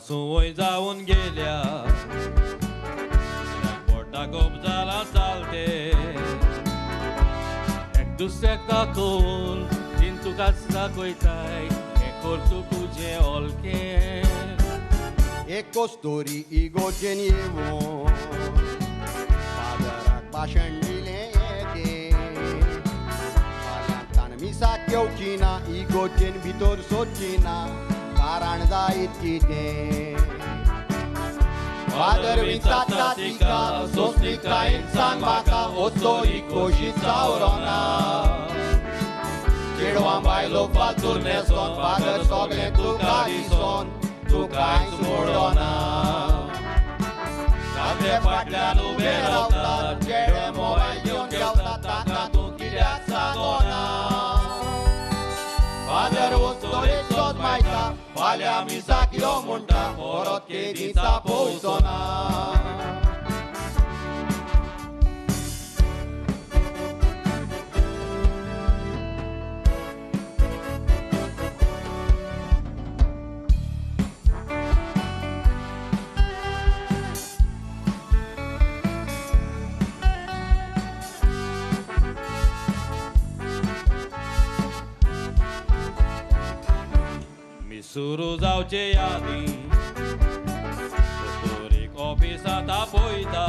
सुवय जावन गेल्या दुसऱ्याक बोट दाखोवप जालां चालते. एक दुसऱ्याक दाखोवन तीन तुकाच दाखयताय हें करतूक तुजें ओलकें. एक कस्तुरी इगोर्जेन येवन फादराक भाशण दिलें येदें. फाल्यां ताण मिसाक येवची ना, इगोर्जेन भितर सोदची ना, कारण जायत कितें. फादर विचारता तिका सोंसणीकायेन सांग म्हाका ओस्तोरी कशी चावरोना. चेडवां बायलो फातूर न्हेसोन फादर सगळें तुका दिसोन तूं कांयच मोडना. दादले फाटल्यान उबे रावता, चेडे मोबायल घेवन घेवता, तांकां तूं कित्याक सांगोना. फादर ओस्तोरेक सोदमायता, फाल्यां मिसाक यो म्हणटा, परत केदींच आपोवचो ना. सुरू जावचे आदीं दोतोरीक ऑफिसांत आपयता.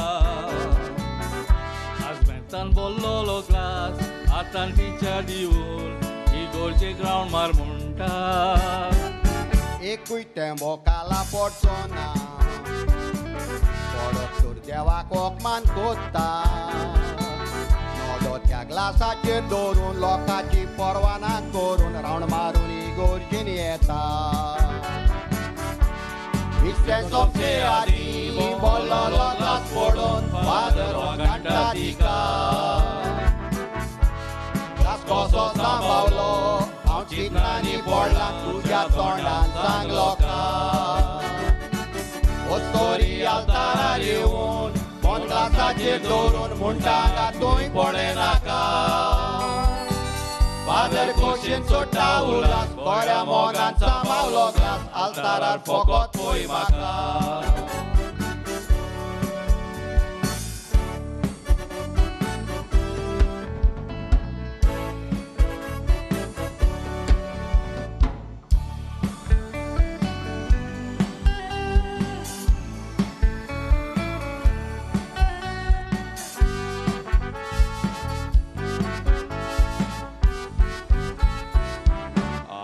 आजमेंतान बोल्लोलो ग्लास आतां टिचर दिवन इगोर्जे ग्रावंड मार म्हणटा. एकूय तेंबो काला पडचो ना, पडत तर देवाक अपमान कोत्ता. नदर त्या ग्लासाचेर दवरून लोकांची परवाना करून रावंड मारून इगोर्जेन येता. इतलें सोंपचे आदीं बोल्लोलो ग्लास पडून फादर काडटा तिका. ग्लास कसो सांबावलो हांव चिंतनांनी पडला तुज्या तोंडान सांग लोकांक. ओस्तोरी आल्तारार येवन बंद ग्लासाचेर दवरून म्हणटा हांगा थंय पळयनाका. फादर खोशेन सोडटा उल्हास, बऱ्या मोगान सांबावलो ग्लास आल्तारार फकत पळय म्हाका.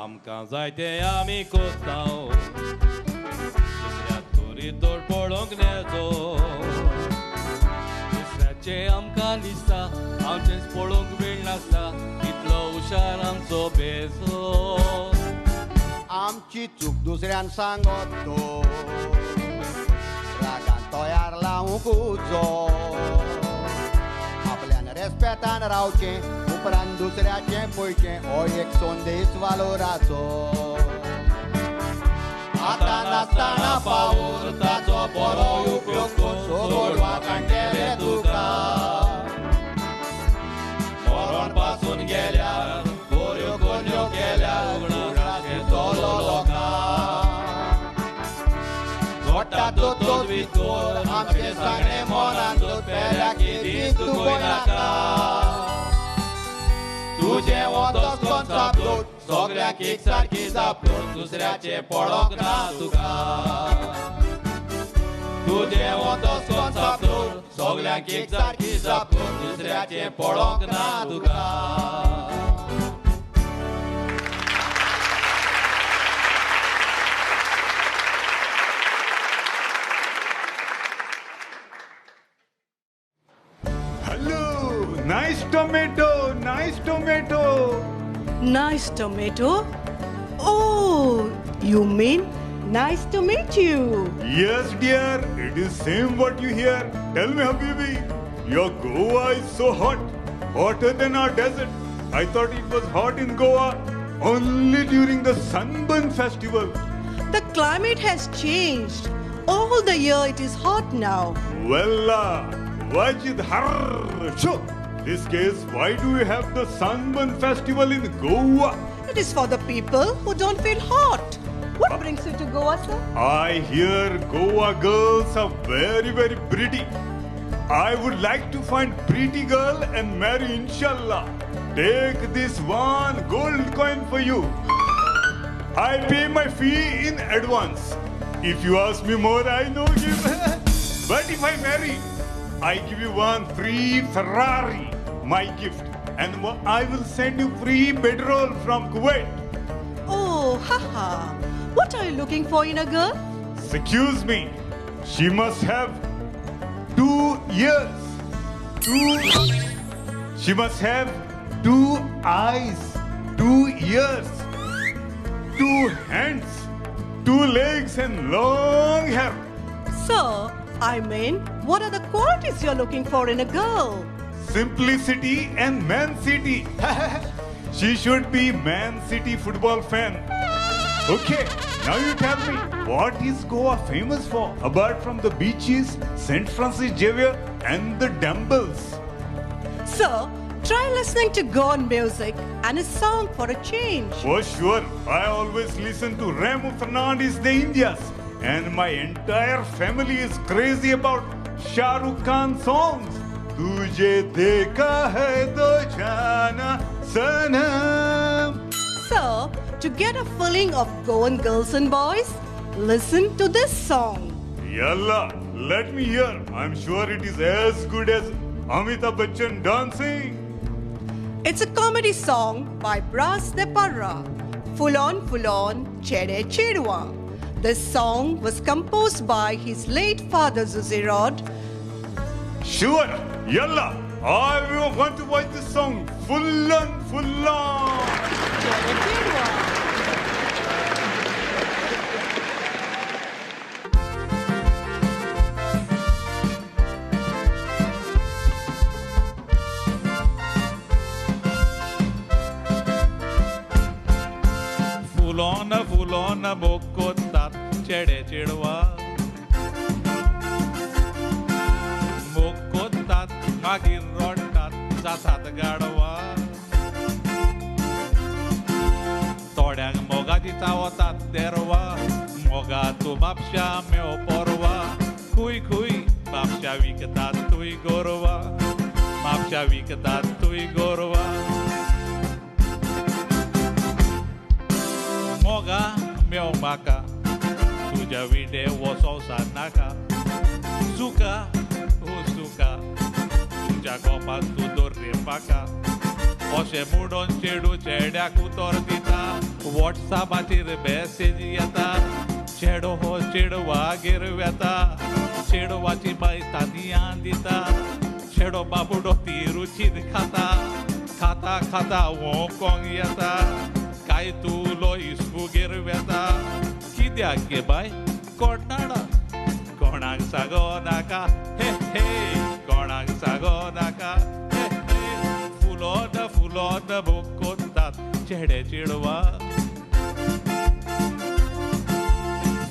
आमकां जायते आमी कोत्ताव, दुसऱ्याक तरी तोड पडोवंक नेजो. दुसऱ्याचें आमकां दिसता, आमचेंच पळोवंक वेळ नासता, इतलो हुशार आमचो बेजो. आमची चूक दुसऱ्यान सांगत तो रागान तयार लावंक उजो. आपल्यान रेस्पेतान रावचें उपरांत दुसऱ्याचें पळयचें हो एक संदेश वालोराचो. आतां नासतना पावोर ताचो बरो उपयोग कर सोड वाकांटेले तुका. मरण पासून गेल्यार बऱ्यो करण्यो केल्यार उगडास घेतलो लोकांक. घोटा तोच भितर आमचें सांगणें मनान पेल्या केदीच तूं पळयनाका. तुजें वतस कोण दोर सगळ्यांक एक सारकी जाप दोर दुसऱ्याचें पळोवंक ना तुका. तुजें वतस कोण दोर सगळ्यांक एक सारकी जाप दोर दुसऱ्याचें पळोवंक ना तुका. Hello, nice tomato, nice tomato. Nice tomato? Oh, you mean nice to meet you. Yes, dear, it is same what you hear. Tell me, Habibi, your Goa is so hot, hotter than our desert. I thought it was hot in Goa only during the Sunburn Festival. The climate has changed. All the year it is hot now. Well, Wajid Har. Sure. This case, why do we have the Sunburn Festival in Goa? It is for the people who don't feel hot. What brings you to Goa, sir? I hear Goa girls are very, very pretty. I would like to find pretty girl and marry, inshallah. Take this one gold coin for you. I pay my fee in advance. If you ask me more, I no give. But if I marry, I give you one free Ferrari, my gift, and I will send you free bedroll from Kuwait. Oh, haha. What are you looking for in a girl? Excuse me. She must have 2 ears. She must have 2 eyes, 2 ears, 2 hands, 2 legs and long hair. Sir, I mean, what are the qualities you're looking for in a girl? Simplicity and Man City. She should be Man City football fan. Okay, now you tell me, what is Goa famous for apart from the beaches, St. Francis Xavier and the dumbbells? Sir, try listening to Goan music and a song for a change. For sure, I always listen to Remo Fernandez de Indias. And my entire family is crazy about Shah Rukh Khan songs. Tujhe dekha hai to jana sanam. Sir, to get a feeling of Goan girls and boys, listen to this song. Yalla, let me hear. I'm sure it is as good as Amitabh Bachchan dancing. It's a comedy song by Bras de Parra. Full on, full on, Chede Chedwa. This song was composed by his late father, Zuzi Rod. Sure, yalla, I will want to watch this song full on, full on. Chede Chedwa. Full on, full on, bokota. Chede chedwa मोग कोतात मागीर रडटात जातात गाडवा थोड्यांक मोगाची चावतात देरवा मोगा तूं बापशा मेव पोरवा खूय खूय बापशा विकतात तूंय गोरवा बापशा विकतात तूंय गोरवा मोगा मेव म्हाका तुज्या विडे वो संवसार नाका सुका ओ सुका तुज्या गोपान तूं दवर रे म्हाका अशें म्हणून चेडू चेड्याक उतर दिता वॉट्सॅपाचेर मॅसेज येता चेडो हो चेडवागेर वेता चेडवाची बाय तांदयां दिता चेडो बाबुडो ती रुचीन खाता खाता खाता वोंकोंक येता काय तुलो इस्पुगेर वेता कित्याक गे बाय कोणाडा कोणाक सागो नाका हे हे कोणाक सागो नाका हे हे फुलोन फुलोन मोग कोत्तात चेडे चेडवा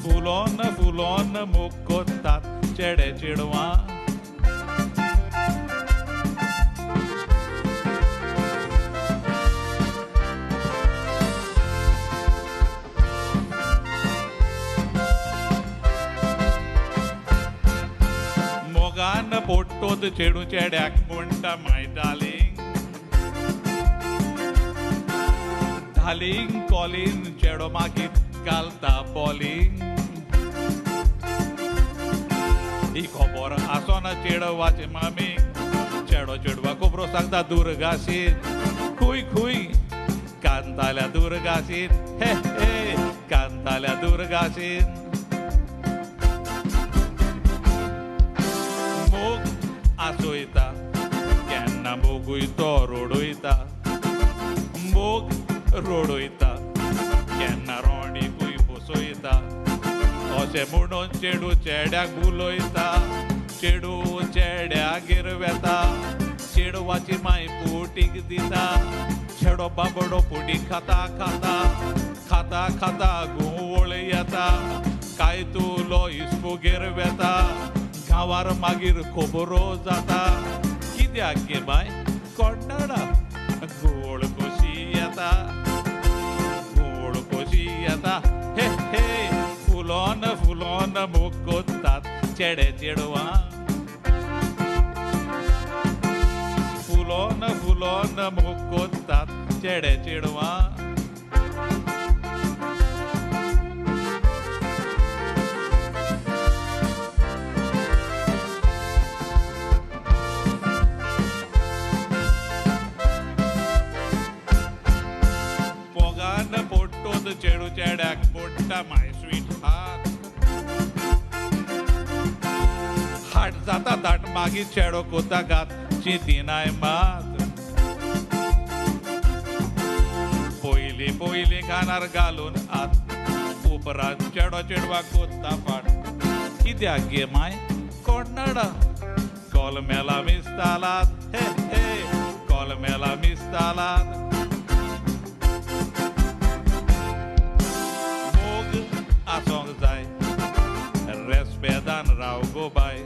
फुलोन फुलोन मोग कोत्तात चेडे चेडवा मोगान पोट्टोत चेडू चेड्याक म्हणटा माय डार्लिंग धालिंग कॉलिंग चेडो मागीर घालता बॉलिंग ही खबर आसोना चेडवाचे मामी चेडो चेडवा खबरो सांगता दुर्गाशीन खूय खूय कांताल्या दुर्गाशीन हे हे कांताल्या दुर्गाशीन मोग आसोयता केन्ना मोगूय तो रोडोयता मोग रोडोयता केन्ना रोणीकूय बसोयता अशें म्हणून चेडू चेड्याक उलयता चेडू चेड्यागेर वेता चेडवाची माय पुटीक दिता चेडो बाबडो पुटी खाता खाता खाता खाता घुंवळ येता काय तुलो इस्पुगेर वेता गांवार मागीर खबरो जाता कित्याक गे बाय कोणाडा घुंवळ कशी येता घुंवळ कशी येता हे हे फुलोन फुलोन मोग कोत्तात चेडे चेडवा फुलोन फुलोन मोग कोत्तात चेडे चेडवा पोगान पोट्टोत चेडू चेड्याक मोडटा माय स्वीट हात हाट जाता दाट मागीर चेडो कोता घात चिंतिनाय मात पयलीं पयलीं कानार घालून आत उपरांत चेडो चेडवाक कोत्ता फाट कित्याक गे माय कोणाडा कॉल मेला मिस्तालात हे हे कॉल मेला मिस्तालात मोग आसोंक जाय रेस्पेदान राव गो बाय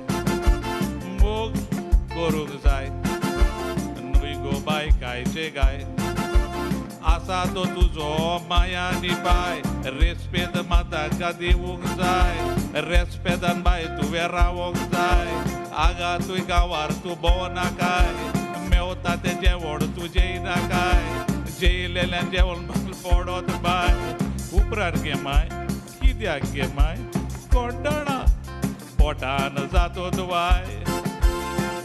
मोग करूंक जाय न्हय गो बाय कायचे गाय आसा तो तुजो मायानी बाय रेस्पेद माताका दिवंक जाय रेस्पेदान बाय तुवें रावोंक जाय आगा तुय गांवार तूं भोंवनाकाय मेवता तें जेवण तूं जेयनाकाय जेयलेल्यान जेवण पडत बाय उपरांत गे माय कित्याक गे माय कोण पोटान जातो वाय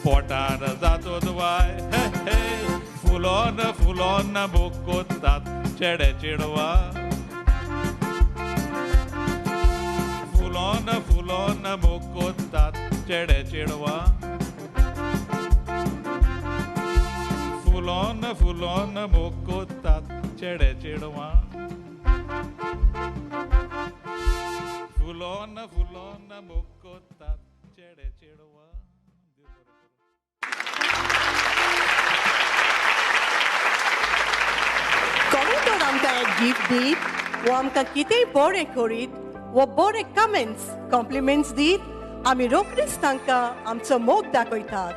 पोटान जातो वाय हे हे फुलोन फुलोन मोग कोत्तात चेडे चेडवा फुलोन फुलोन मोग कोत्तात चेडे चेडवा फुलोन फुलोन मोग कोत्तात चेडे चेडवा फुलोन फुलोन मोग कोत्तात चेडे चेडवा. कोणूय तर आमकां एक गिफ्ट दीत वो आमकां कितेंय बरें करीत वो बरे कमेंट्स कॉम्प्लिमेंट्स दीत आमी रोखडीच तांकां आमचो मोग दाखयतात.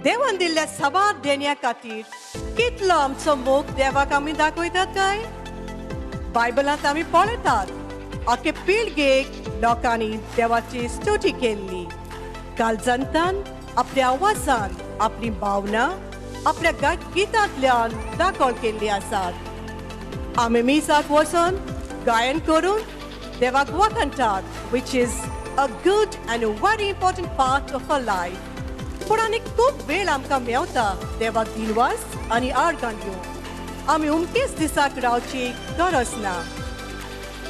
देवान दिल्ल्या साबार देण्या खातीर कितलो आमचो मोग देवाक आमी दाखयतात काय? बायबलांत आमी पळयतात आखे पिळगेक लोकांनी देवाची स्तुती केल्ली. काळजांतल्यान आपल्या आवाजान आपली भावना आपल्या गितांतल्यान दाखल केल्ली आसात. आमी मिसाक वचून गायन करून देवाक वखणटात, which is a good and very important part of our life. पूण आनी खूब वेळ आमकां मेवता देवाक दिनवास आनी आर्गां दिवंक. आमी उमकेच दिसाक रावची गरज ना.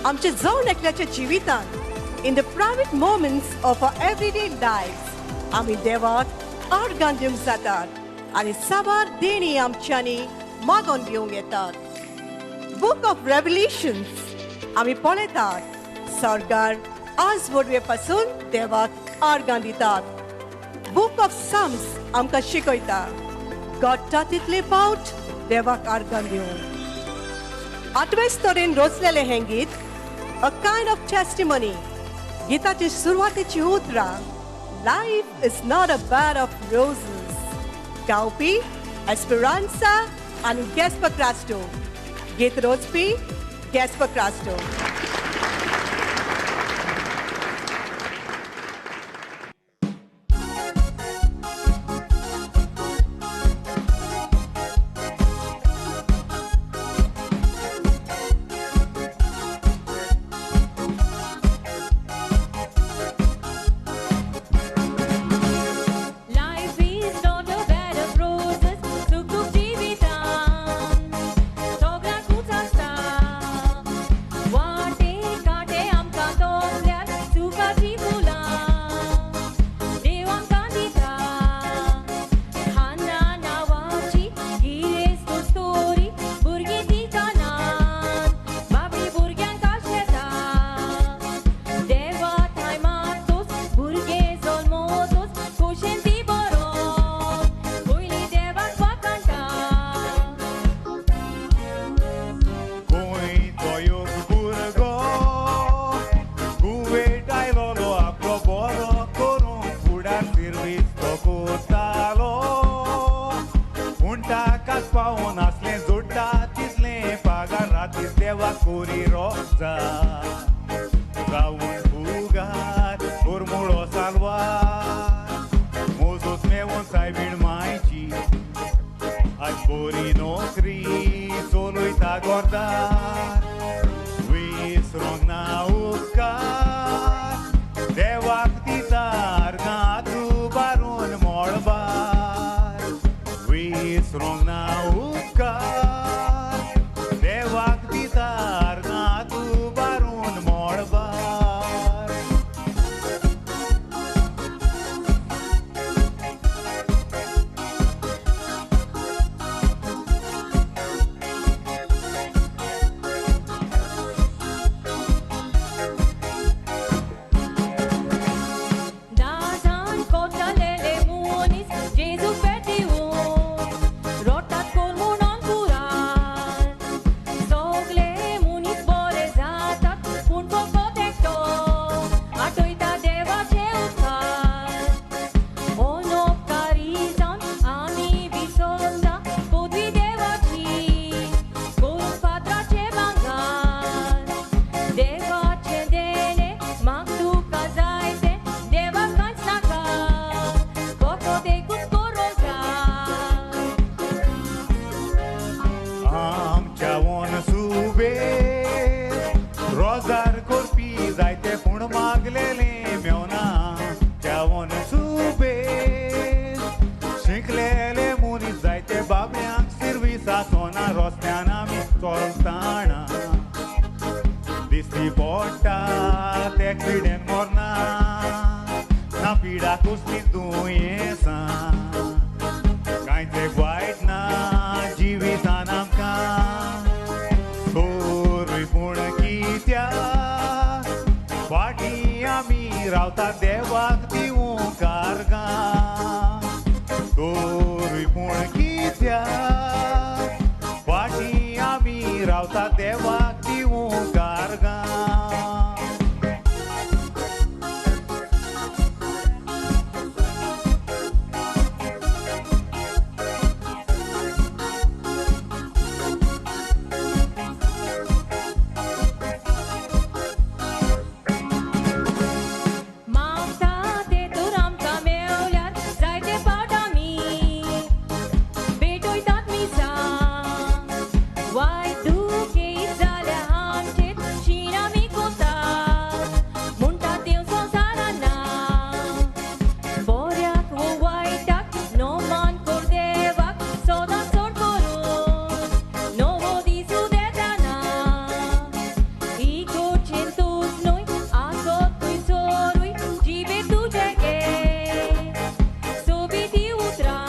आमच्या जण एकल्याच्या जिवितांत in the private moments of our everyday life आमी देवाक आर्गां दिवंक जातात आनी साबार देणी आमच्यांनी मागोवन घेवंक येतात. बूक ऑफ रेवलेशन्स आमी पळयतात सरकार आज वडवे पासून देवाक आर्गां दितात. बूक ऑफ सम्स आमकां शिकयता घडटा तितले फावट देवाक आर्गां दिवंक. आठवेच तरेन रचलेलें हें गीत अ कायंड ऑफ टेस्टिमनी. गिताची सुरवातेची उतरां life is not a bed of roses. गावपी एस्पेरांसा आनी गॅस्पर क्रास्टो. गीत रचपी Gaspar Crasto. Life is not a bed of roses, सुख दुख जिवितान सगळ्यांकूच आसता. वाटे कांटे आमकां तोपल्यार सुखाचीं फुलां देव आमकां दिता. हाना नांवाची गिरेस्त स्तोरी भुरगीं ती कानान बाबडी भुरग्यांक आशेता. देवा थांय मातोच भुरगें जल्मतोच खोशेन ती बरो पयलीं देवाक वाखाणटा. गोंयचो एक भुरगो कुवेट आयलोलो आपलो बरो करूंक फुडार सिर्वीस तो करतालो. पूण ताकाच पावोन आसलें जोडटा तितलें पागार रातीस देवाक कोरी रोजार जावन फुगार कोरमुळो सालवार मोजोत मेवोन सायबीण मायची आज बरी नोकरी चलयता गोरदार. विसरोंक ना उपकार देवाक दिता आर्गां उबारून मळबार. विसरोंक ना उपकार देवाक दिता आर्गां उबारून मळबार. दासान कोतालेले मनीस जेजू पेटिवून रोटात कोर म्हणून पुराय सगळे मनीस बरे जातात पूण फकत एकटो आठयता देवाचे उपकार. अनोपकारी जावन आमी विसरता पदवी देवाची करून फातराचे भांगर. देवाचें देणें म्हाक तुका जाय तें देवाक कांयच नाका फकत एकूच करूंक जाय. आमच्या वनसुबेर रोजार करपी जायते पूण मागलेलें मेवना. आमच्या वनसुबेर शिकलेले मनीस जायते बाबड्यांक सिर्वीस आसना रस्त्यान आमी चलताना दिसती पडटा ते पिडेन मरना ना पिडा कसली दुयेंसां कांयच एक वायट ना जिवितान आमकां. तोरूय पूण कित्याक फाटीं आमी रावता देवाक दिवंक आर्गां. तोरूय पूण कित्याक फाटीं आमी रावता देवाक दिवंक आर्गां. मागता तेतूर आमकां मेवल्यार जायते फावट आमी भेटयतात मिसां. वायट दुखेत जाल्यार आमचेर शीण आमी कोतात म्हणटा देव संवसारान ना. बऱ्याक वो वायटाक नोमान कोर देवाक सदां चड करून नवो दिसूं देताना. इगोर्जेन तूंच न्हय आसतूय चोरूय जिबेर तुजें गे सोबीत हीं उतरां.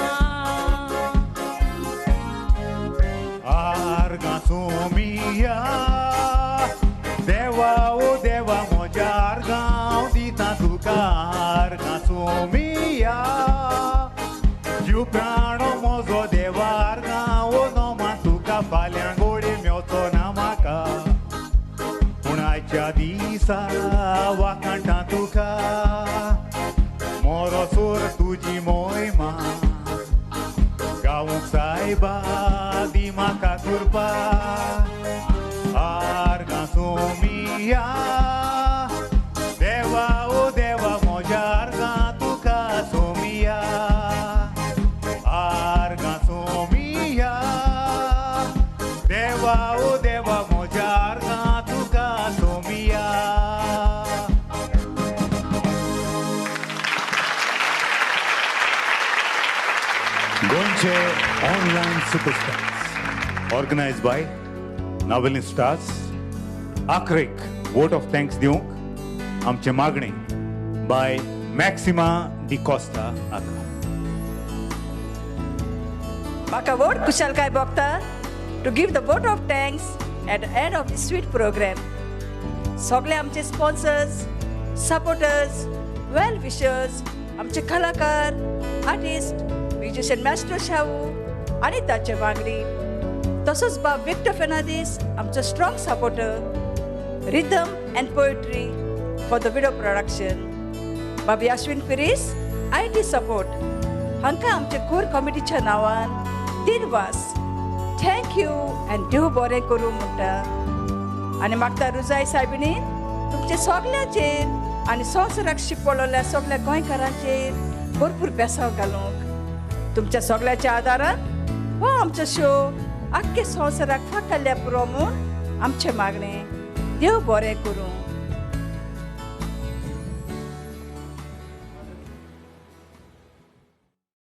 आर्गां सोमिया देवा ओ देवा म्हज्या आर्गां दिता तुका आर्गां सोमिया जीव प्राण म्हजो देवा आर्गां ओ नोमा तुका फाल्यां गोडी मेवचो ना म्हाका पूण आयच्या दिसा वाखाणटा तुका मोरोसोर तुजी मोहिमा गावूंक सायबा दी म्हाका कृपा आर्गां सोमिया देवा ओ देवा म्हज्या आर्गां तुका सोमिया आर्गां सोमिया देवा ओ देवा म्हज्या आर्गां तुका सोमिया. गोंयचे online superstars organise by Navelim stars आखरेक vote of thanks दिवंक आमचें मागणें बाय मॅक्सिमा डिकॉस्ता आका. म्हाका व्हड खुशालकाय भोगता to give the vote of thanks at the end of this sweet programme. सगळे आमचे स्पॉन्सर्स, सपोर्टर्स, वेल विशर्स, आमचे कलाकार, आर्टिस्ट, म्युजिशियन मास्टर शाहू आनी ताचे वांगडी, तसोच बाब विक्टर फेर्नांदीस आमचो strong supporter, rhythm and poetry for the video production, Bab Yashwin Pires IT support, हांकां आमच्या कोर कमिटीच्या नांवान दिनवास, thank you आनी देव बरें करूं म्हणटा. आनी मागता रुजाय सायबिणीन तुमच्या सगल्यांचेर आनी संवसाराक शिंपडलेल्या सगल्या गोंयकारांचेर भरपूर बेसांव घालूंक. तुमच्या सगळ्याच्या आदारान हो आमचो शो आख्खे संवसाराक फाकाल्या पुरो म्हूण आमचें मागणें. देव बरें करूं.